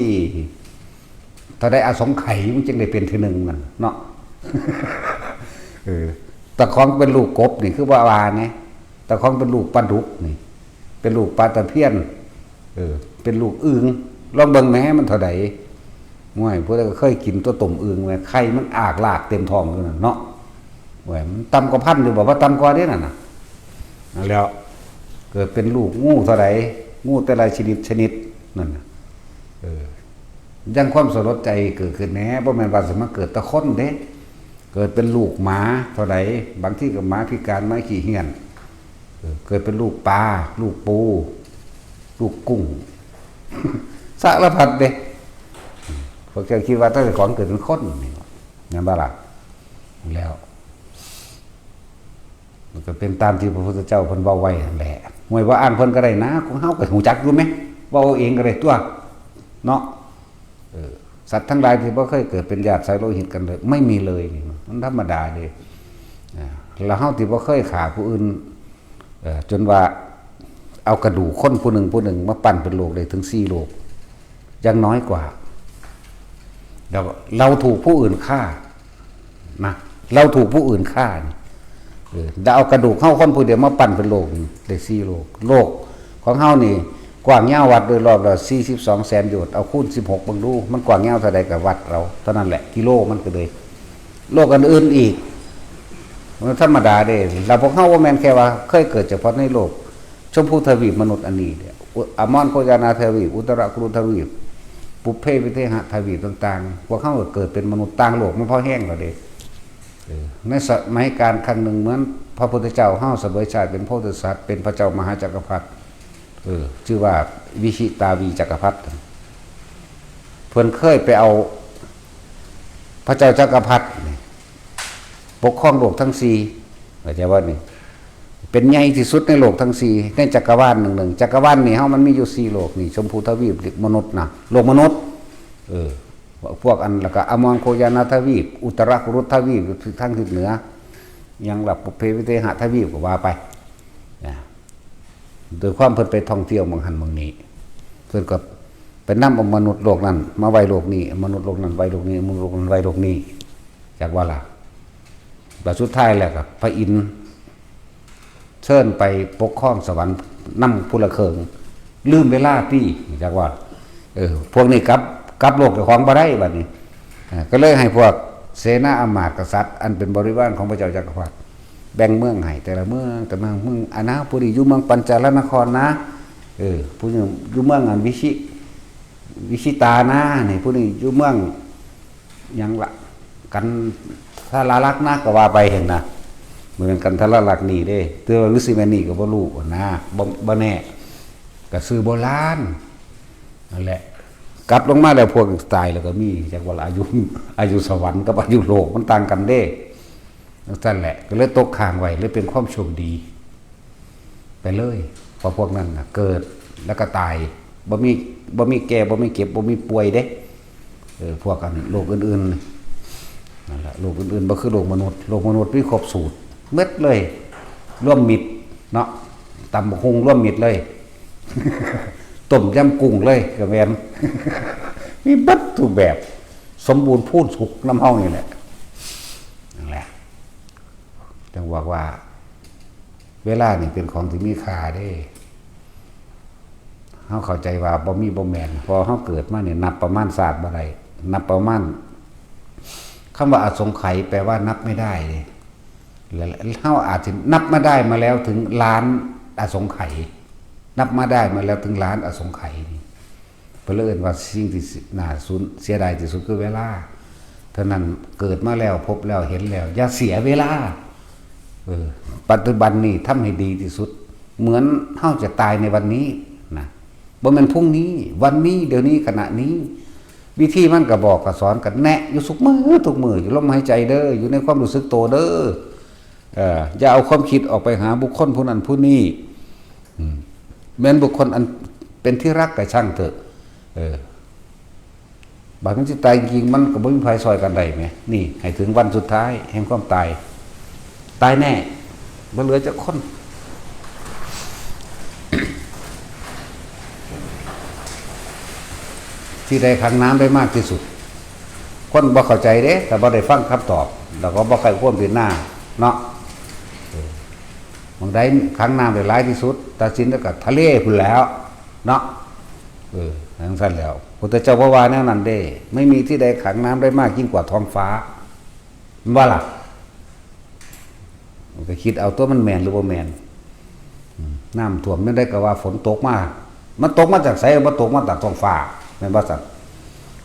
เท่าใดอสงไขยมันจึงได้เป็นเทื่อหนึ่งนั่นเนาะ เออ เจ้าของเป็นลูกกบนี่คือว่า ว่าไง เจ้าของเป็นลูกปลาดุกนี่ เป็นลูกปลาตะเพียน เออ เป็นลูกอึ่ง ลองเบิ่งแหมมันเท่าใด ห้วย ผู้ใดก็เคยกินตั๊วต้มอึ่งแหม ไข่มันอากลากเต็มท้องอยู่นั่นเนาะ ห้วย มันต่ำกว่าพันอยู่บ่ บ่ต่ำกว่าเด้นั่นน่ะ นั่นแหล้ว เกิดเป็นลูกงูเท่าใด งูแต่ละชนิดชนิดนั่นน่ะ เออ ยังความสลดใจเกิดขึ้นแหน่ บ่แม่นว่าสิมาเกิดแต่คนเด้ เกิดเป็นลูกหมาเท่าใด บางทีก็หมาพิการ หมาขี้เหี้ยน เออ เกิดเป็นลูกปลา ลูกปู ลูกกุ้ง สารพัดเด้ พวกเจ้าคิดว่าแต่เจ้าของเกิดเป็นคนนี่ แม่นบ่ล่ะ แล้ว มันก็เป็นตามที่พระพุทธเจ้าเพิ่นเว้าไว้นั่นแหละ ห้วยบ่อ้างเพิ่นก็ได้นะ ของเฮาก็ฮู้จักอยู่แหม เว้าเอาเองก็ได้ตั๊ว เนาะ เออ สัตว์ทั้งหลายที่บ่เคยเกิดเป็นญาติสายโลหิตกันเลย ไม่มีเลยนี่ มันธรรมดาเด้ อ่า แล้วเฮาที่บ่เคยฆ่าผู้อื่น เอ่อ จนว่าเอากระดูกคนผู้หนึ่งผู้หนึ่งมาปั้นเป็นโลกได้ถึงสี่โลก ยังน้อยกว่า แล้วเราถูกผู้อื่นฆ่า นะ เราถูกผู้อื่นฆ่านี่ เออ แล้วเอากระดูกเฮาคนผู้เดียวมาปั้นเป็นโลกนี่ ได้สี่โลก โลกของเฮานี่ กว้างยาววัดโดยรอบแล้ว สี่สิบสองแสน โยชน์ เอาคูณ สิบหก เบิ่งดู มันกว้างยาวเท่าใดก็วัดเอา เท่านั้นแหละ กิโลมันก็เลย โลกอันอื่นอีก มันธรรมดาเด้ แล้วพวกเฮาบ่แม่นแค่ว่าเคยเกิดเฉพาะในโลก ชมพูทวีปมนุษย์อันนี้เด้ อุ- อมรโคจานาทวีป อุตรกุรุทวีป ปุพเพวิเทหะทวีปต่างๆ พวกเฮาก็เกิดเป็นมนุษย์ต่างโลกมันพอแฮงแล้วเด้ เออ ในสมัยกาลครั้งหนึ่งเหมือนพระพุทธเจ้าเฮาเสวยชาติเป็นโพธิสัตว์ เป็นพระเจ้ามหาจักรพรรดิ เออ ชื่อว่าวิชิตาวีจักรพรรดิ เพิ่นเคยไปเอาพระเจ้าจักรพรรดินี่ปกครองโลกทั้งสี่ เข้าใจบ่นี่ เป็นใหญ่ที่สุดในโลกทั้งสี่ ในจักรวาลหนึ่งๆ จักรวาลนี่เฮามันมีอยู่สี่โลกนี่ ชมพูทวีป มนุษย์นะ โลกมนุษย์ เออ พวกอัน แล้วก็อมรโคจานาทวีป อุตรกุรุทวีป ทางทิศเหนือ ยังละปุพเพวิเทหะทวีปก็ว่าไป นะ โดยความเพิ่นไปท่องเที่ยวหม่องหั้นหม่องนี้ เพิ่นก็ไปนำเอามนุษย์โลกนั้นมาไว้โลกนี้ มนุษย์โลกนั้นไว้โลกนี้ มนุษย์โลกนั้นไว้โลกนี้ จักว่าล่ะ บัดสุดท้ายแล้วก็พระอินทร์เชิญไปปกครองสวรรค์นำผู้ละเคิง ลืมเวลาตี้ จักว่า เออ พวกนี้กลับ กลับโลกเจ้าของบ่ได้บัดนี้ อ่า ก็เลยให้พวกเสนาอำมาตย์กษัตริย์ อันเป็นบริวารของพระเจ้าจักรพรรดิ แบ่งเมืองให้แต่ละเมือง แต่เมือง เมือง อันนะ ผู้นี้อยู่เมืองปัญจาลนครนะ เออ ผู้นี้อยู่เมืองอันวิชิ- วิชิตานะ นี่ ผู้นี้อยู่เมืองหยังละ กันทาราลักษณ์นะ ก็ว่าไปหั้นนะ บ่แม่นกันทาราลักษณ์นี่เด้ แต่ว่าฤๅษีแม่นี่ก็บ่รู้นะ บ่- บ่แน่ ก็ชื่อโบราณ นั่นแหละ กลับลงมาแล้วพวกตายแล้วก็มี จักว่าละ อายุ- อายุสวรรค์กับอายุโลกมันต่างกันเด้ จั่งซั่นแหละ ก็เลยตกค้างไว้ เลยเป็นความโชคดี ไปเลย เพราะพวกนั้นน่ะ เกิดแล้วก็ตาย บ่มี- บ่มีแก่ บ่มีเจ็บ บ่มีป่วยเด้ เออ พวกอันโลกอื่นๆ นั่นแหละ โลกอื่นๆ บ่คือโลกมนุษย์ โลกมนุษย์มีครบสูตรหมดเลย รวมมิตรเนาะ ตำบักหุ่งรวมมิตรเลย ต้มยำกุ้งเลยก็แม่น มีเบิดทุกแบบ สมบูรณ์พูนสุขนำเฮานี่แหละ นั่นแหละ จั่งบอกว่า เวลานี่เป็นของที่มีค่าเด้ เฮาเข้าใจว่าบ่มีบ่แม่น พอเฮาเกิดมาเนี่ยนับประมาณชาติบ่ได้ นับประมาณ คำว่าอสงไขยแปลว่านับไม่ได้เด้ และเฮาอาจจะนับมาได้มาแล้วถึงล้านอสงไขย นับมาได้มาแล้วถึงล้านอสงไขยนี่ เพิ่นเลยเอิ้นว่าสิ่งที่น่าสูญเสียดายที่สุดคือเวลา เท่านั้น เกิดมาแล้ว พบแล้ว เห็นแล้ว อย่าเสียเวลา เออ ปัจจุบันนี่ทำให้ดีที่สุด เหมือนเฮาจะตายในวันนี้นะ บ่แม่นพรุ่งนี้ วันนี้ เดี๋ยวนี้ ขณะนี้ วิธีมันก็บอกก็สอนก็แนะอยู่ทุกมื้อทุกมื้อ อยู่ลมหายใจเด้อ อยู่ในความรู้สึกโตเด้อ เออ อย่าเอาความคิดออกไปหาบุคคลผู้นั้นผู้นี้ อืม แม้นบุคคลอันเป็นที่รักก็ช่างเถอะ เออ บาดมันสิตายจริงๆ มันก็บ่มีไผซ่อยกันได้แหม นี่ ให้ถึงวันสุดท้ายแห่งความตาย ตายแน่ บ่เหลือจักคน ที่ใดขังน้ำได้มากที่สุด คนบ่เข้าใจเด้ แต่บ่ได้ฟังคำตอบ แล้วก็บ่ใคร่ควรพิจารณา เนาะ เออ หม่องใดขังน้ำได้หลายที่สุด ตัดสินแล้วก็ทะเลพู้นแหล้ว เนาะ เออ จั่งซั่นแหล้ว พุทธเจ้าบ่ว่าแนวนั้นเด้ ไม่มีที่ใดขังน้ำได้มากยิ่งกว่าท้องฟ้า แม่นบ่ล่ะ มันก็คิดเอาตั๊ว มันแม่นหรือบ่แม่น อืม น้ำท่วมยามใดก็ว่าฝนตกมา มันตกมาจากไส บ่ตกมาจากท้องฟ้า แม่นบ่ซั่น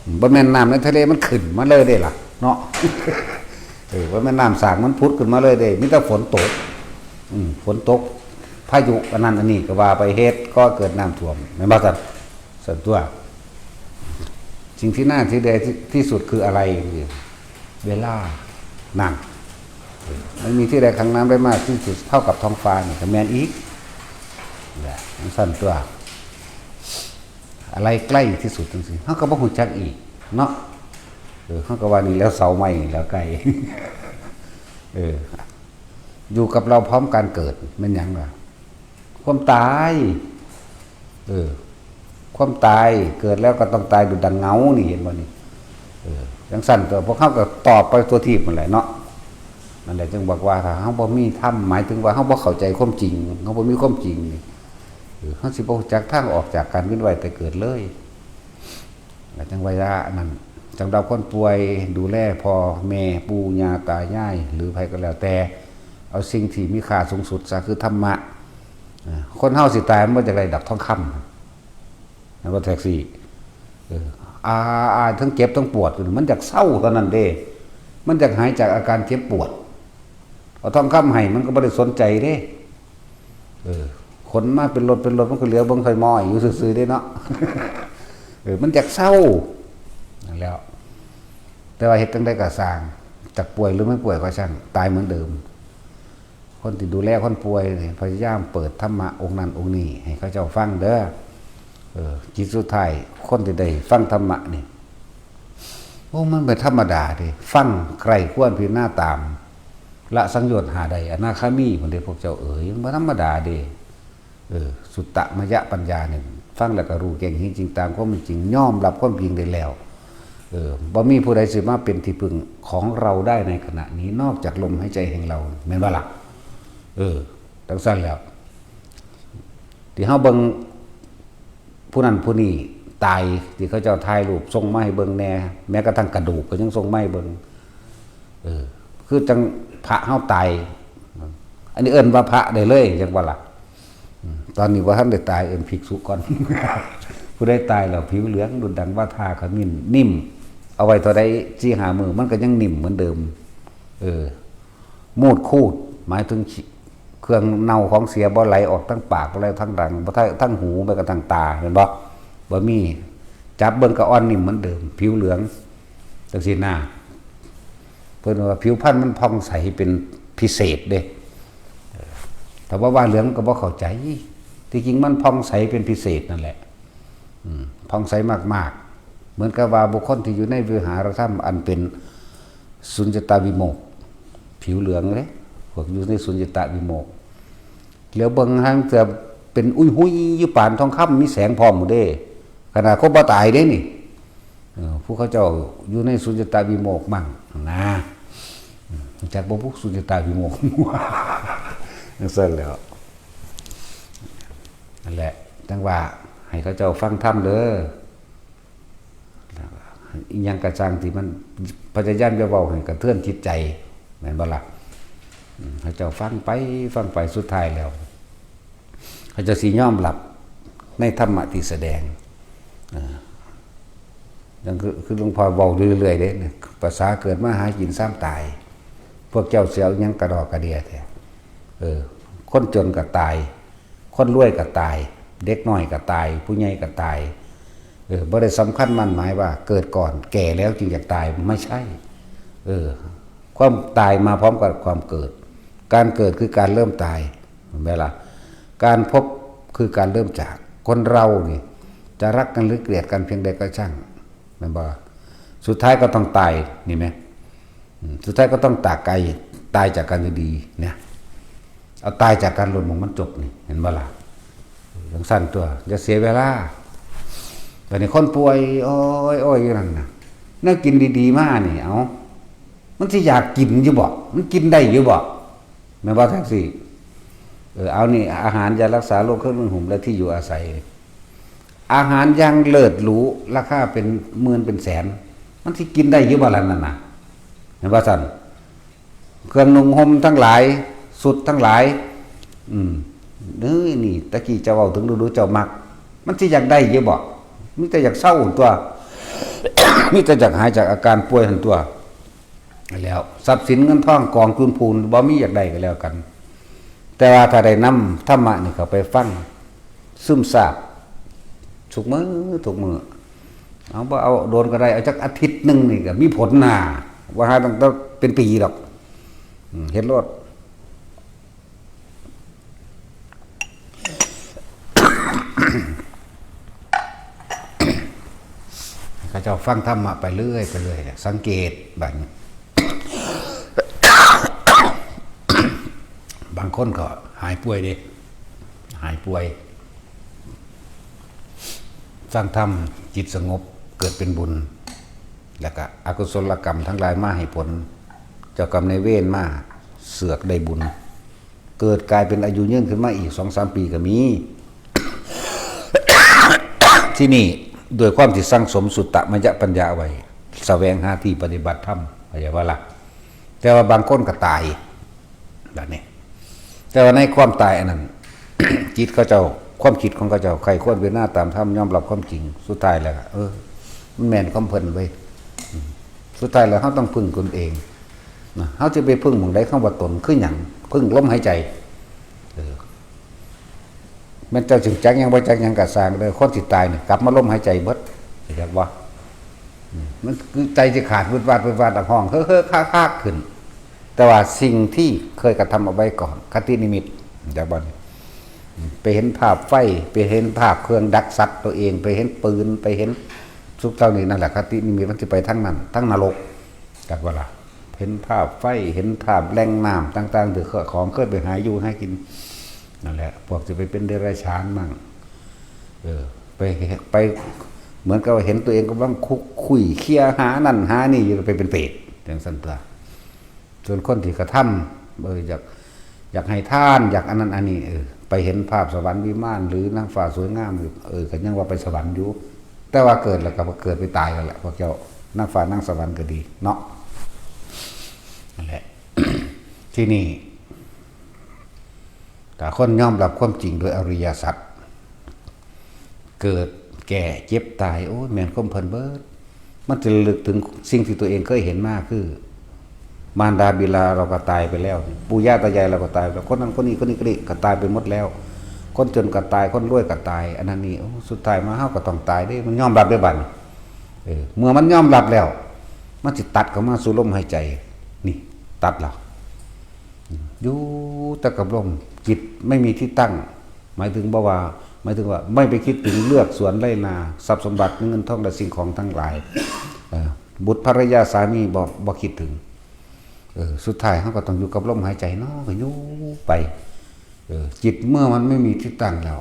อืม บ่แม่นน้ำในทะเลมันขึ้นมาเลยเด้ล่ะ เนาะ เออ บ่แม่นน้ำสร้างมันผุดขึ้นมาเลยเด้ มีแต่ฝนตก อืม ฝนตก พายุอันนั้นอันนี้ก็ว่าไป เหตุก่อเกิดน้ำท่วม แม่นบ่ซั่น ซั่นตั๊ว สิ่งที่น่าเสียดายที่- ที่สุดคืออะไร เวลา นั่น ไม่มีที่ใดขังน้ำได้มากที่สุดเท่ากับท้องฟ้านี่ ก็แม่นอีก แหละจั่งซั่นตัว อะไรใกล้ที่สุดจั่งซี้ เฮาก็บ่ฮู้จักอีกเนาะ เออ เฮาก็ว่านี่แหล้วเสาไม้นี่แหล้วใกล้ เออ อยู่กับเราพร้อมการเกิด แม่นหยังล่ะ ความตาย เออ ความตาย เกิดแล้วก็ต้องตายดุจดังเงานี่ เห็นบ่นี่ เออ จั่งซั่นตัว พวกเฮาก็ตอบไปทั่วทีปนั่นแหละเนาะ นั่นแหละจึงบอกว่าถ้าเฮาบ่มีธรรม หมายถึงว่าเฮาบ่เข้าใจความจริง เฮาบ่มีความจริงนี่ เออ เฮาสิบ่รู้จักทางออกจากการเวียนว่ายตายเกิดเลย ก็จั่งว่านั่น สำหรับคนป่วย ดูแลพ่อแม่ปู่ย่าตายาย หรือไผก็แล้วแต่ เอาสิ่งที่มีค่าสูงสุดซะ คือธรรมะ อ่า คนเฮาสิตายมันบ่จักได้ดอกทองคำ แม่นบ่แท็กซี่ เออ อา อา ทั้งเจ็บทั้งปวด มันอยากเซาเท่านั้นเด้ มันอยากหายจากอาการเจ็บปวด เอาทองคำให้มันก็บ่ได้สนใจเด้ เออ ขนมาเป็นรถเป็นรถมันก็เหลือเบิ่งค่อยมอยอยู่ซื่อๆเด้เนาะ เออ มันอยากเซา นั่นแหล้ว แต่ว่าเฮ็ดจั่งใดก็ซ่าง จักป่วยหรือไม่ป่วยก็ช่าง ตายเหมือนเดิม คนที่ดูแลคนป่วยนี่ พยายามเปิดธรรมะองค์นั้นองค์นี้ให้เขาเจ้าฟังเด้อ เออ จิตสุดท้าย คนที่ได้ฟังธรรมะนี่ โอ้ มันบ่ธรรมดาเด้ ฟังใคร่ครวญพิจารณาตาม ละสังโยชน์ห้าได้ อนาคามีพุ้นเด้ พวกเจ้าเอ๋ย มันบ่ธรรมดาเด้ เออ สุตตมยปัญญานี่ ฟังแล้วก็รู้แจ้งเห็นจริงตามความเป็นจริง ยอมรับความจริงได้แล้ว เออ บ่มีผู้ใดสิมาเป็นที่พึ่งของเราได้ในขณะนี้ นอกจากลมหายใจแห่งเรา แม่นบ่ล่ะ เออ จั่งซั่นแล้ว ที่เฮาเบิ่ง ผู้นั้นผู้นี้ตาย ที่เขาเจ้าถ่ายรูปส่งมาให้เบิ่งแหน่ แม้กระทั่งกระดูกก็ยังส่งมาให้เบิ่ง เออ คือจั่งพระเฮาตาย อันนี้เอิ้นว่าพระได้เลย จั่งว่าล่ะ อืม ตอนนี้บ่ทันได้ตาย เอิ้นภิกษุก่อน ผู้ใดตายแล้วผิวเหลืองดุจดังว่าทาขมิ้น นิ่ม เอาไว้เท่าใด สี่ห้ามื้อ มันก็ยังนิ่มเหมือนเดิม เออ มูดคูด หมายถึงขี้ เครื่องเน่าของเสียบ่ไหลออกทางปาก บ่ไหลทางดัง บ่ทาง ทางหู แม้กระทั่งตา เห็นบ่ บ่มี จับเบิ่งก็อ่อนนิ่มเหมือนเดิม ผิวเหลือง จั่งซี้นะ เพิ่นว่าผิวพรรณมันผ่องใสเป็นพิเศษเด้ เออ ถ้าว่าว่าเหลืองก็บ่เข้าใจ ที่จริงมันผ่องใสเป็นพิเศษนั่นแหละ อืม ผ่องใสมากๆ เหมือนกับว่าบุคคลที่อยู่ในวิหารธรรมอันเป็นสุญญตาวิโมกข์ ผิวเหลืองเลย พวกอยู่ในสุญญตาวิโมกข์ เหลียวเบิ่งหางเทื่อเป็นอุ้ยหุยอยู่ปานทองคำ มีแสงพร้อมหมดเด้ ขนาดคนบ่ตายเด้นี่ เออ ผู้เขาเจ้าอยู่ในสุญญตาวิโมกข์มั่งนะ อืม จักบ่พุกสุญญตาวิโมกข์ จั่งซั่นแหล้ว นั่นแหละ จั่งว่าให้เขาเจ้าฟังธรรมเด้อ อีหยังกะซ่างที่มัน พยายามอย่าเว้าให้กระเทือนจิตใจ แม่นบ่ล่ะ อืม เขาเจ้าฟังไป ฟังไป สุดท้ายแล้ว เขาเจ้าสิยอมรับในธรรมะที่แสดง เออ นั่นคือ คือหลวงพ่อเว้าเรื่อยๆเด้ ภาษาเกิดมาหากินซ้ำตาย พวกเจ้าสิเอาหยังกระดอกกระเดียแท้ เออ คนจนก็ตาย คนรวยก็ตาย เด็กน้อยก็ตาย ผู้ใหญ่ก็ตาย เออ บ่ได้สำคัญมั่นหมายว่าเกิดก่อน แก่แล้วจึงอยากตาย ไม่ใช่ เออ ความตายมาพร้อมกับความเกิด การเกิดคือการเริ่มตาย เห็นไหมล่ะ การพบคือการเริ่มจาก คนเรานี่ จะรักกันหรือเกลียดกันเพียงใดก็ช่าง แม่นบ่ สุดท้ายก็ต้องตาย นี่ไหม อืม สุดท้ายก็ต้องตากไกล ตายจากกันอยู่ดีเนี่ย เอาตายจากกันหล่นหมองมันจบนี่ เห็นบ่ล่ะ จั่งซั่นตัว อย่าเสียเวลา ตอนนี้คนป่วย โอ้ย โอ้ย อยู่นั่นน่ะ แนวกินดีๆ มานี่ เอ้า มันสิอยากกินอยู่บ่ มันกินได้อยู่บ่ แม่นบ่แท็กซี่ เออ เอานี่ อาหารยารักษาโรค เครื่องนุ่งห่ม และที่อยู่อาศัย อาหารอย่างเลิศหรู ราคาเป็นหมื่นเป็นแสน มันสิกินได้อยู่บ่ล่ะนั่นน่ะ เห็นบ่ซั่น เครื่องนุ่งห่มทั้งหลาย ชุดทั้งหลาย อืม เอ้ย นี่ ตะกี้เจ้าเว้าถึงฤดูเจ้ามัก มันสิอยากได้อยู่บ่ มีแต่อยากเซาตัว มีแต่อยากหายจากอาการป่วยหั่นตัว แล้ว ทรัพย์สินเงินทองกองจุนพูน บ่มีอยากได้ก็แล้วกัน แต่ว่าถ้าได้นำธรรมะนี่เข้าไปฟัง ซึมซาบ ทุกมื้อ ทุกมื้อ เอา บ่เอาโดนก็ได้ เอาจักอาทิตย์หนึ่งนี่ก็มีผลน่า ว่าหาตั้งแต่เป็นปีดอก อืม เฮ็ดโลด เจ้าฟังธรรมะไปเรื่อยไปเรื่อย สังเกตบัดนี้ บางคนก็หายป่วยเด้ หายป่วย ฟังธรรม จิตสงบ เกิดเป็นบุญ แล้วก็อกุศลกรรมทั้งหลายมาให้ผล เจ้ากรรมนายเวรมาเสือกได้บุญ เกิดกลายเป็นอายุยืนขึ้นมาอีกสองสามปีก็มี ที่นี่ด้วยความที่สั่งสมสุตตะมยปัญญาไว้ แสวงหาที่ปฏิบัติธรรม เข้าใจบ่ล่ะ แต่ว่าบางคนก็ตาย แบบนี้ แต่ว่าในความตายอันนั้น จิตเขาเจ้า ความคิดของเขาเจ้า ใคร่ครวญพิจารณาตามธรรม ยอมรับความจริง สุดท้ายแล้วก็ เออ มันแม่นความเพิ่นเว้ย อืม สุดท้ายแล้วเราต้องพึ่งตนเอง นะ เราจะไปพึ่งหม่องใด คำว่าตนคือหยัง พึ่งลมหายใจ เออ แม่นเจ้าสิจักหยังบ่จักหยังก็ซ่างเด้อ คนสิตายนี่กลับมาลมหายใจเบิด เข้าใจบ่ อืม มันคือใจสิขาดวืดวาดวืดวาด ห้องเฮ้อๆ คากๆ ขึ้น แต่ว่าสิ่งที่เคยกระทำเอาไว้ก่อน คตินิมิต เข้าใจบ่ ไปเห็นภาพไฟ ไปเห็นภาพเครื่องดักสัตว์ตัวเอง ไปเห็นปืน ไปเห็น สุขเท่านี้ นั่นแหละ คตินิมิตมันสิไปทางนั้น ทางนรก จักบ่ล่ะ เห็นภาพไฟ เห็นภาพแหล่งน้ำต่างๆ ที่ของเคยไปหาอยู่หากิน นั่นแหละ พวกสิไปเป็นเดรัจฉานมั่ง เออ ไป ไป เหมือนกับว่าเห็นตัวเองกำลังคุกคุยเคลียร์หานั่นหานี่อยู่ ไปเป็นเปรต จั่งซั้นตั๊ว ส่วนคนที่กระทำ เออ อยาก อยากให้ทาน อยากอันนั้นอันนี้ เออ ไปเห็นภาพสวรรค์วิมาน หรือนางฟ้าสวยงามอยู่ เออ ก็ยังว่าไปสวรรค์อยู่ แต่ว่าเกิดแล้วก็เกิดไปตายแล้วแหละ พวกเจ้า นางฟ้านางสวรรค์ก็ดีเนาะ นั่นแหละ ที่นี่ ถ้าคนยอมรับความจริงโดยอริยสัจ เกิด แก่ เจ็บ ตาย โอ้ย แม่นความเพิ่นเบิด มันจะระลึกถึงสิ่งที่ตัวเองเคยเห็นมา คือ มารดาบิดาเราก็ตายไปแล้ว ปู่ย่าตายายเราก็ตายไปแล้ว คนนั้นคนนี้คนนี้ก็นี่ก็ตายไปหมดแล้ว คนจนก็ตาย คนรวยก็ตาย อันนั้นนี่ โอ้ สุดท้ายมาเฮาก็ต้องตายเด้ มันยอมรับได้บัดนี้ เออ เมื่อมันยอมรับแล้ว มันสิตัดเข้ามาสู่ลมหายใจ นี่ ตัดแล้ว อยู่แต่กับลม จิตไม่มีที่ตั้ง หมายถึงบ่ว่า หมายถึงว่าไม่ไปคิดถึงเลือกสวนไร่นา ทรัพย์สมบัติเงินทองและสิ่งของทั้งหลาย เอ่อ บุตรภรรยาสามีบ่ บ่คิดถึง เออ สุดท้ายเราก็ต้องอยู่กับลมหายใจเนาะ ก็อยู่ไป เออ จิตเมื่อมันไม่มีที่ตั้งแล้ว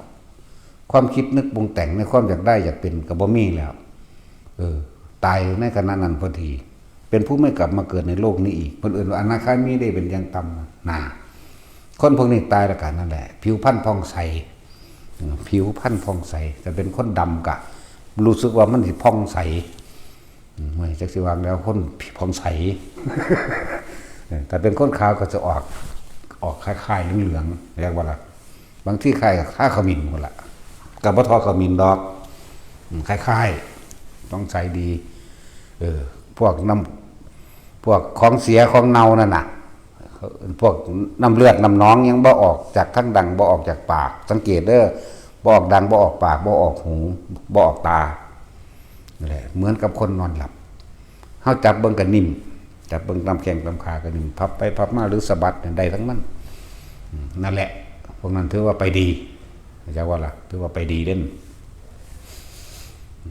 ความคิดนึกปรุงแต่งในความอยากได้อยากเป็นก็บ่มีแล้ว เออ ตายในขณะนั้นพอดี เป็นผู้ไม่กลับมาเกิดในโลกนี้อีก เพิ่นเอิ้นว่าอนาคามีได้เป็นอย่างต่ำ น่ะ คนพวกนี้ตายแล้วกันนั่นแหละ ผิวพรรณผ่องใส อืม ผิวพรรณผ่องใส แต่เป็นคนดำกะ รู้สึกว่ามันสิผ่องใส อืม ไม่จักสิวางแล้วคนผ่องใส เออ แต่เป็นคนขาวก็จะออก ออกคล้ายๆเหลืองๆ เรียกว่าละ บางทีคล้ายกับคาขมิ้นหมดละ กับบ่ทอขมิ้นดอก อืม คล้ายๆ ต้องใสดี เออ พวกน้ำ พวกของเสียของเน่านั่นน่ะ พวกน้ำเลือดน้ำหนองยังบ่ออกจากทางดัง บ่ออกจากปาก สังเกตเด้อ บ่ออกดัง บ่ออกปาก บ่ออกหู บ่ออกตา นั่นแหละ เหมือนกับคนนอนหลับ เฮาจับเบิ่งก็นิ่ม จับเบิ่งตามแข้งตามขาก็นิ่ม พับไปพับมาหรือสะบัดเนี่ยได้ทั้งนั้น อืม นั่นแหละ พวกนั้นถือว่าไปดี เข้าใจว่าล่ะ ถือว่าไปดีเด่น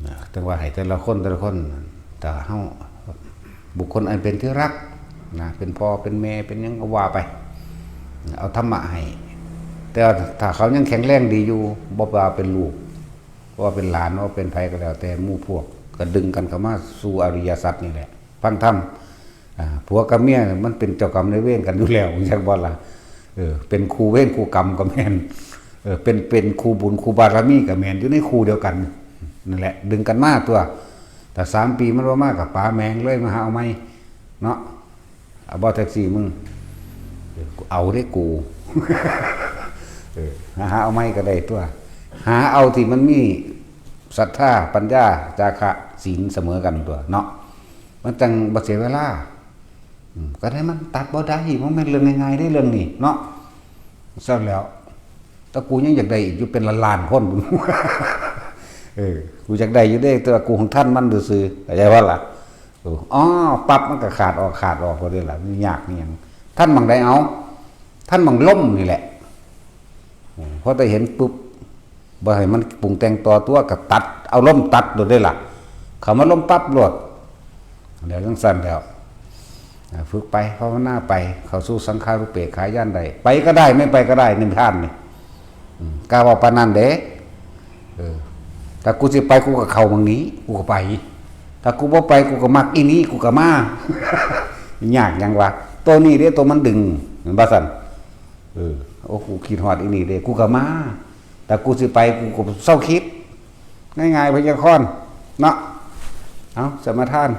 นะ ถึงว่าให้แต่ละคนแต่ละคน ถ้าเฮา บุคคลอันเป็นที่รัก นะ เป็นพ่อเป็นแม่ เป็นหยังก็ว่าไป เอาธรรมะให้ แต่ว่าถ้าเขายังแข็งแรงดีอยู่ บ่ว่าเป็นลูก ว่าเป็นหลาน ว่าเป็นไผก็แล้วแต่ หมู่พวกก็ดึงกันเข้ามาสู่อริยสัจนี่แหละ ฟังธรรม อ่า ผัวกับเมียมันเป็นเจ้ากรรมนายเวรกันอยู่แล้ว จักบ่ล่ะ เออ เป็นคู่เวรคู่กรรมก็แม่น เออ เป็น เป็นคู่บุญคู่บารมีก็แม่น อยู่ในคู่เดียวกัน นั่นแหละ ดึงกันมาตั๊ว ถ้าสามปีมันบ่มาก็ป๋าแม่งเลย มาหาเอาใหม่ เนาะ เอาบ่แท็กซี่มึง เออ กูเอาเด้กู เออ หา หาเอาใหม่ก็ได้ตั๊ว หาเอาที่มันมีศรัทธา ปัญญา จาคะ ศีลเสมอกันตั๊วเนาะ มันจั่งบ่เสียเวลา อืม ก็ได้มันตัดบ่ได้ มันแม่นเรื่องง่ายๆเด้เรื่องนี้เนาะ ซั่นแล้ว แต่กูยังอยากได้อีกอยู่เป็นล้านๆคน เออ กูอยากได้อยู่เด้ แต่ว่ากูของท่านมันซื่อๆ เข้าใจบ่ล่ะ เออ อ๋อ ปั๊บมันก็ขาดออก ขาดออกพอดีล่ะ มันยากนี่หยัง ท่านหม่องใดเอา ท่านหม่องลมนี่แหละ อืม พอแต่เห็นปุ๊บ บ่ให้มันปรุงแต่งต่อตั๊ว ก็ตัด เอาลมตัดโลดเด้ล่ะ เขามาลมปั๊บโลด แล้วจังซั่นแล้ว อ่า ฝึกไป ภาวนาไป เข้าสู่สังขารูปเปกขาญาณได้ ไปก็ได้ ไม่ไปก็ได้ นิพพานนี่ อืม กล้าเว้าปานนั้นเด้ เออ ถ้ากูสิไป กูก็เข้าหม่องนี้ กูก็ไป ถ้ากูบ่ไป กูก็มักอีนี้ กูก็มา ยากหยังวะ ตัวนี้เด้ ตัวมันดึง แม่นบ่ซั่น เออ โอ้ กูคิดฮอดอีนี้เด้ กูก็มา ถ้ากูสิไป กูก็เซาคิด ง่ายๆ ไวยากรณ์ เนาะ เอา สมาทาน